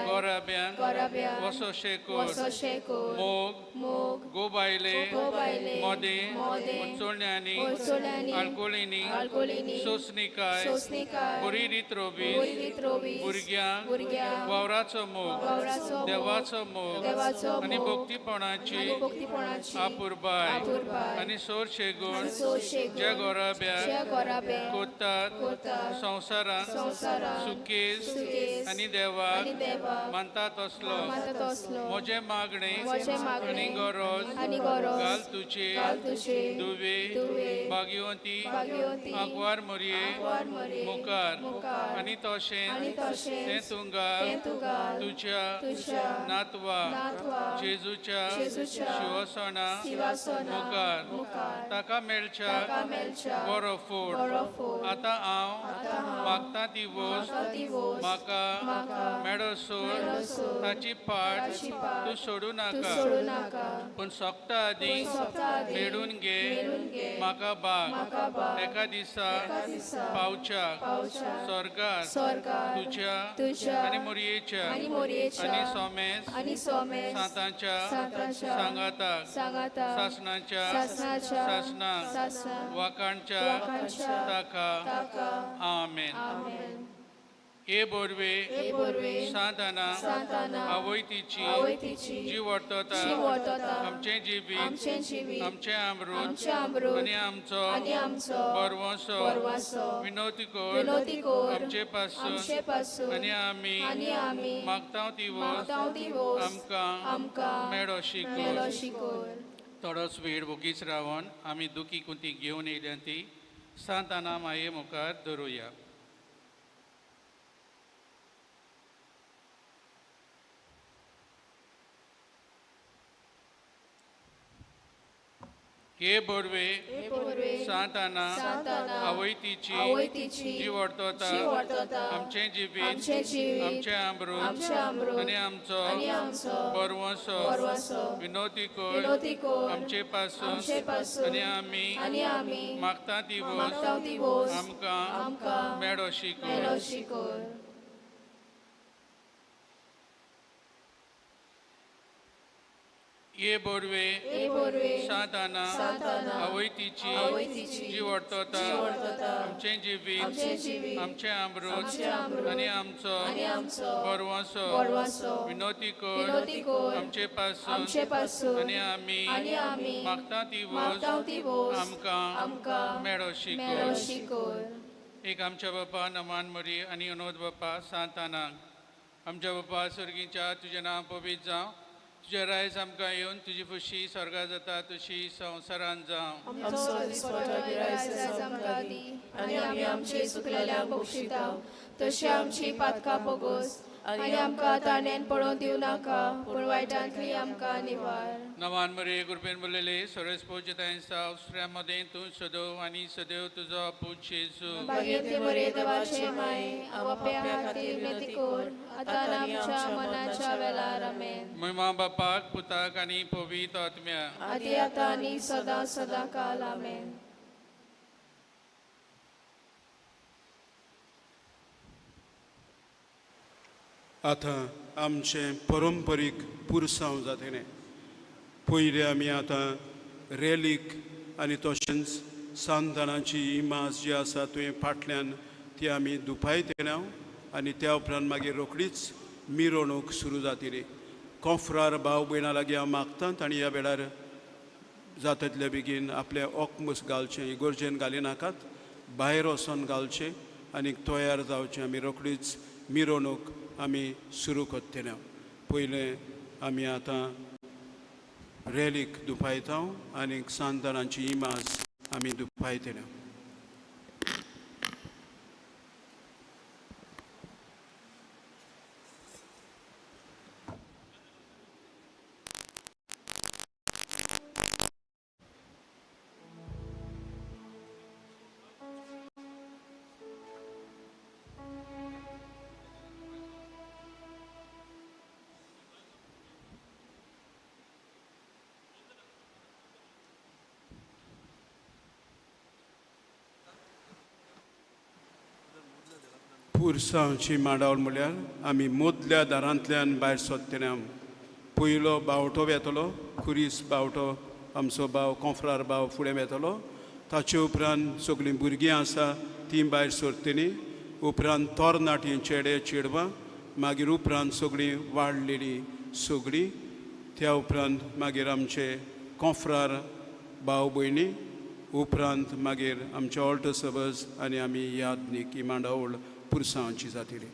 गोराब्यान. गोराब्यान वसो शेकोर मोग मोग गोबायले गोबायले मोदें मोदें उचोळण्यांनी उचोळण्यांनी आलकोलिनी आलकोलिनी सोसणिकाय सोसणिकाय बोरी रीत रोबीस बोरी रीत रोबीस भुरग्यांक भुरग्यांक वावराचो मोग वावराचो मोग देवाचो मोग देवाचो आनी मोग भक्तीपणाची आनी भक्तीपणाची आपुरबाय आपुरबाय आनी सोरशेगूण आनी सोरशेगूण ज्या गोराब्याक ज्या गोराब्याक कोतात कोतात संवसारांत संवसारांत सुकेस सुकेस आनी देवाक आनी देवाक मानता तसलो मानता तसलो म्हजें मागणें म्हजें मागणें आनी गरज आनी गरज घाल तुजे घाल तुजे दुवे दुवे भाग्यवंती भाग्यवंती आंकवार मोरये आंकवार मोरये मुखार मुखार आनी तशेंच आनी तशेंच तें तूं घाल तें तूं घाल तुज्या तुज्या नातवा नातवा जेजूच्या जेजूच्या शिवसणा शिवासना मुखार मुखार ताका मेळच्या ताका मेळच्या बरो फोड बरो फोड आतां हांव मागता ती वस्त मागता ती वस्त म्हाका म्हाका मेळसर मेळसर ताची पाट ताची पाट तूं सोडूं तूं नाका सोडूं नाका पूण सोंपता आदीं पूण सोंपता आदीं मेळून घे मेळून घे म्हाका बाग म्हाका बाग एका दिसा एका दिसा पावच्याक पावच्याक स्वर्गार स्वर्गार तुज्या तुज्या आनी मोरयेच्या आनी मोरयेच्या आनी सोमेस आनी सोमेस सांतांच्या सांतांच्या सांगाताक सांगाताक सासणाच्या सासणाच्या सासणाक सासणाक वाखाणच्या वाखाणच्या ताका ताका आमेन. आमेन. हे बोरवे हे बोरवे सांताना सांताना आवय तिची आवय तिची जी वर्तता जी वर्तता आमचें जिवीत आमचें जिवीत आमचें अमृत आमचें अमृत आनी आमचो आनी आमचो बरवसो बरवासो विनोती कोर विनोती कोर आमचे पासून आमचे पासून आनी आमी आनी आमी मागता ती वस्त मागता ती वस्त आमकां आमकां मेळो शिकोर. मेळो शिकोर. थोडोच वेळ वोगीच रावन आमी दुखी कुंती घेवन येयल्या ती सांताना माये मुखार धरुया. हे बोरवे सांताना सांताना आवय तिची आवय तिची जी वर्तता जी वर्तता आमचें जिवीत आमचें जिवीत आमचें अमृत आमचें अमृत आनी आमचो आनी आमचो बरवसो बरवसो विनोती कोर विनोती कोर आमचे पासून आमचे पासून आनी आमी आनी आमी मागता ती वस्त मागता ती वस्त आमकां आमकां मेळो शिकोर. मेळो शिकोर. हे बोरवे हे बोरवे सांताना सांताना आवय तिची आवय तिची जी वर्तता जी वर्तता आमचें जिवीत आमचें जिवीत आमचें अमृत आमचें अमृत आनी आमचो आनी आमचो बरवसो बरवसो विनोती कोर विनोती कोर आमचे पासून आमचे पासून आनी आमी आनी आमी मागता ती वस्त मागता ती वस्त आमकां आमकां मेळो मेळो शिकोर. शिकोर. एक आमच्या बापा नमान मोरी आनी अनोद बापा सांतानाक आमच्या बापा सर्गीच्या तुजें नांव पवित्र जावं, तुजें रायज आमकां येवन तुजी खुशी स्वर्गा जाता तशी संवसारांत जावं. आमचो दिसपटो गिरायस आमकां दी आनी आमी आमचे चुकलेल्यांक बक्षिता तशी आमची पातकां पोगोस आनी आमकां ताणेन पडोवन दिवं नाका पूण वायटांतली आमकां निवार. नवान मरे कृपेन बोललेले सोरेस पूजताय सावसऱ्या मदें तूं सदैव आनी सदैव तुजो पूत जेजू. भाग्यवती मरे देवाचे माये आपाप्या खातीर विनंती कोर आतां आमच्या मनाच्या वेळार. आमेन. महिमा बापाक पुताक आनी पवित्र आत्म्याक आदी आतां आनी सदां सदां काल. आमेन. आतां आमचें परंपरीक पुरसांव जातलें. पयलीं आमी आतां रेलीक आनी तशेंच सांतानाची इमाज जी आसा तुवें फाटल्यान ती आमी दुपायतले आनी त्या उपरांत मागीर रोखडीच मिरवणूक सुरू जातली. कोफरार भाव भयणां लागीं हांव मागतात आनी ह्या वेळार जाता बेगीन आपलें ओकमूस घालचें, इगोर्जेन घालिनाकात, भायर वचोन घालचें आनी तयार जावचें. आमी रोखडीच मिरवणूक आमी सुरू करतले. पयलें आमी आतां रेलीक दुपायता आनी सांतानाची इमाज आमी दुपायतले. पुरसांवची मांडावळ म्हळ्यार आमी मदल्या दारांतल्यान भायर सोदतले. पयलो बावटो वेतलो, खुरीस बावटो, आमचो भाव कोंफ्रार भाव फुडें वेतलो. ताचे उपरांत सगळीं भुरगीं आसा तीं भायर सरतलीं. उपरांत तरणाटीं, चेडे चेडवां, मागीर उपरांत सगळीं वाडलेलीं सगळीं. त्या उपरांत मागीर आमचे कोंफ्रार भाव भयणी, उपरांत मागीर आमचे ऑल्टो सबज आनी आमी यादनीक ही मांडावळ पुरसांची जातली.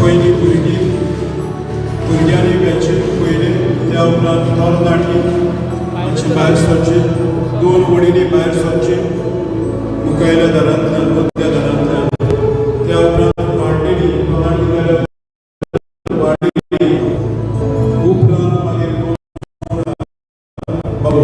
पयलीं भुरगीं, भुरग्यांनी वेचे पयलें, त्या उपरांत तरणाटीं मातशी भायर सरची, दोन वडींनी भायर सरची, मुखायल्या दारांतल्यान, मदल्या दारांतल्यान. त्या उपरांत वाडलेली तरणाटी जाल्यार वाडलेली, उपरांत मागीर बाबू.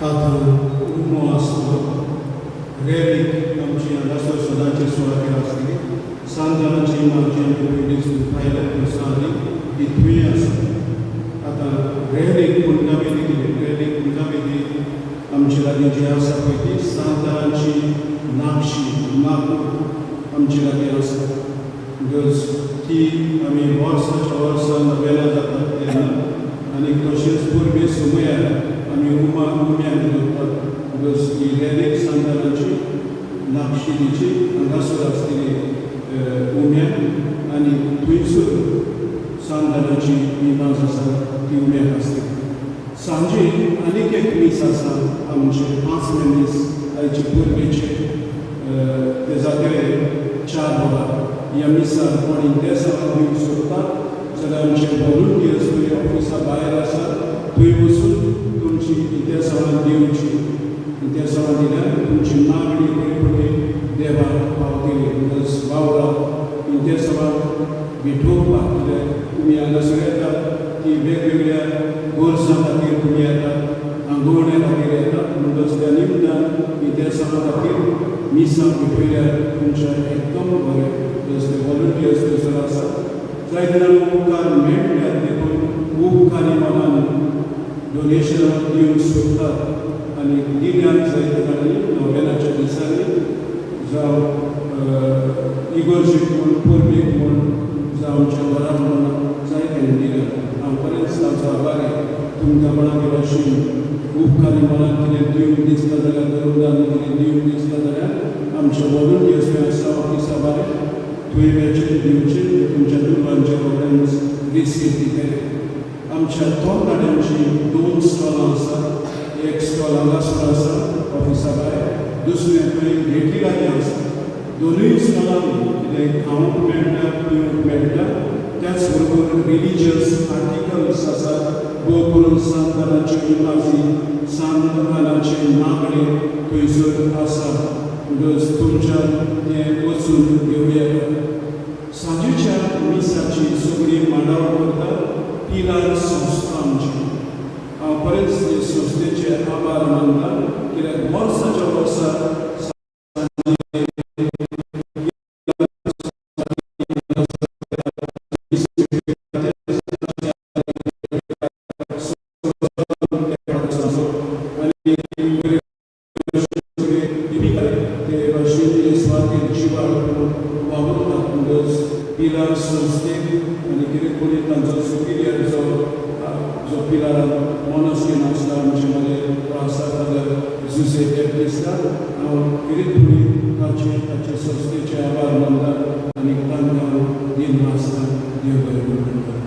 आतां उमो आसलो रेलीक आमची हांगासर सदांची सुवातेर आसली सांतानाची इमाजी आमी पयलीं भायल्या दिसांनी ती थंय आसा. आतां रेलीक पुंजावेदी कितें रेलीक पुंजावेदी आमचे लागीं जी आसा पळय ती सांतानाची नाक्षी नाकूट आमचे लागीं आसा. Because ती आमी वर्साच्या वर्सा नवेला जातात तेन्ना आनी तशेंच पूर्वी समयार आमी उमा उम्याक दवरतात. Because ही रेलीक सांतानाची नाक्षी तिची हांगासर आसतली उम्याक आनी थंयसर सांतानाची इमाज आसा ती उम्याक आसतली. सांजे आनीक एक मीस आसा आमचें 5 मीस आयचे पुर्वेचे ते जातले 4 वरां. ह्या मिसार कोण इंतेसांव दिवंक सोदता जाल्यार आमचे वॉलंटियर्स थंय ऑफिसा भायर आसा थंय वचून तुमची इंतेसांवां दिवची. इंतेसांवां दिल्यार तुमची मागणी बरी पडली देवाक पावतली. Because बावळा इंतेसांवां भेटोवपाक कित्याक तुमी हांगासर येतात ती वेगवेगळ्या गरजां खातीर तुमी येतात, आंगवणे खातीर येतात. म्हणटच त्या निमतान इंतेसांवां खातीर मिसां भेटयल्यार तुमच्या एकदम बरें. प्लस ते वॉलंटियर्स थंयसर आसा जायते जाण उपकार मेळ्ळ्यात देखून उपकारी मनान डोनेशनां दिवंक सोदतात आनी दिल्यात जायते जाणांनी नोवेनाच्या दिसांनी जावं इगोर्जीक म्हूण परबेक म्हूण जावं आमच्या घराक म्हूण जायते दिल्यात. हांव खरेंच तांचो आभारी. तुमकां कोणाक भाशेन उपकारी मनान कितें दिवंक दिसता जाल्यार धर्मदान कितें दिवंक दिसता जाल्यार आमचे वॉलंटियर्स थंय आसा ऑफिसा भायर थंय वेचे दिवचे तुमच्या दुडवांचे रोखडेंच रिसीट दितले. आमच्या तोंडाड्यांची 2 स्टॉलां आसात. एक स्टॉल हांगासर आसा ऑफिसा भायर, दुसरें थंय गेटी लागीं आसा. दोनूय स्टॉलांनी कितें खावंक मेळटा पिवंक मेळटा. त्याच बरोबर रिलिजियस आर्टिकल्स आसात भोव करून सांतानाच्यो इमाजी सांतानाचे मागणे थंयसर आसा. म्हणटच तुमच्या तें वचून घेवया येता. सांजेच्या मिसाची सगळी मांडावळ करता पिलार संस्था आमची. हांव बरेंच हे संस्थेचे आभार मानता. कित्याक वर्साच्या वर्सा ते भाशेन सुवातेर जिवाळ वावुरतात. म्हणटकच पिलार संस्थेक आनी कितें कोणी तांचो सुपिरियर जो जो पिलारान मनस आसता आमचे मदें तो आसा फादर जुजे बेप्टिस्ता. हांव कितें ताचे ताचे संस्थेचे आभार मानता आनी तांकां हांव दिन आसता. देव बरें करूं म्हणटा.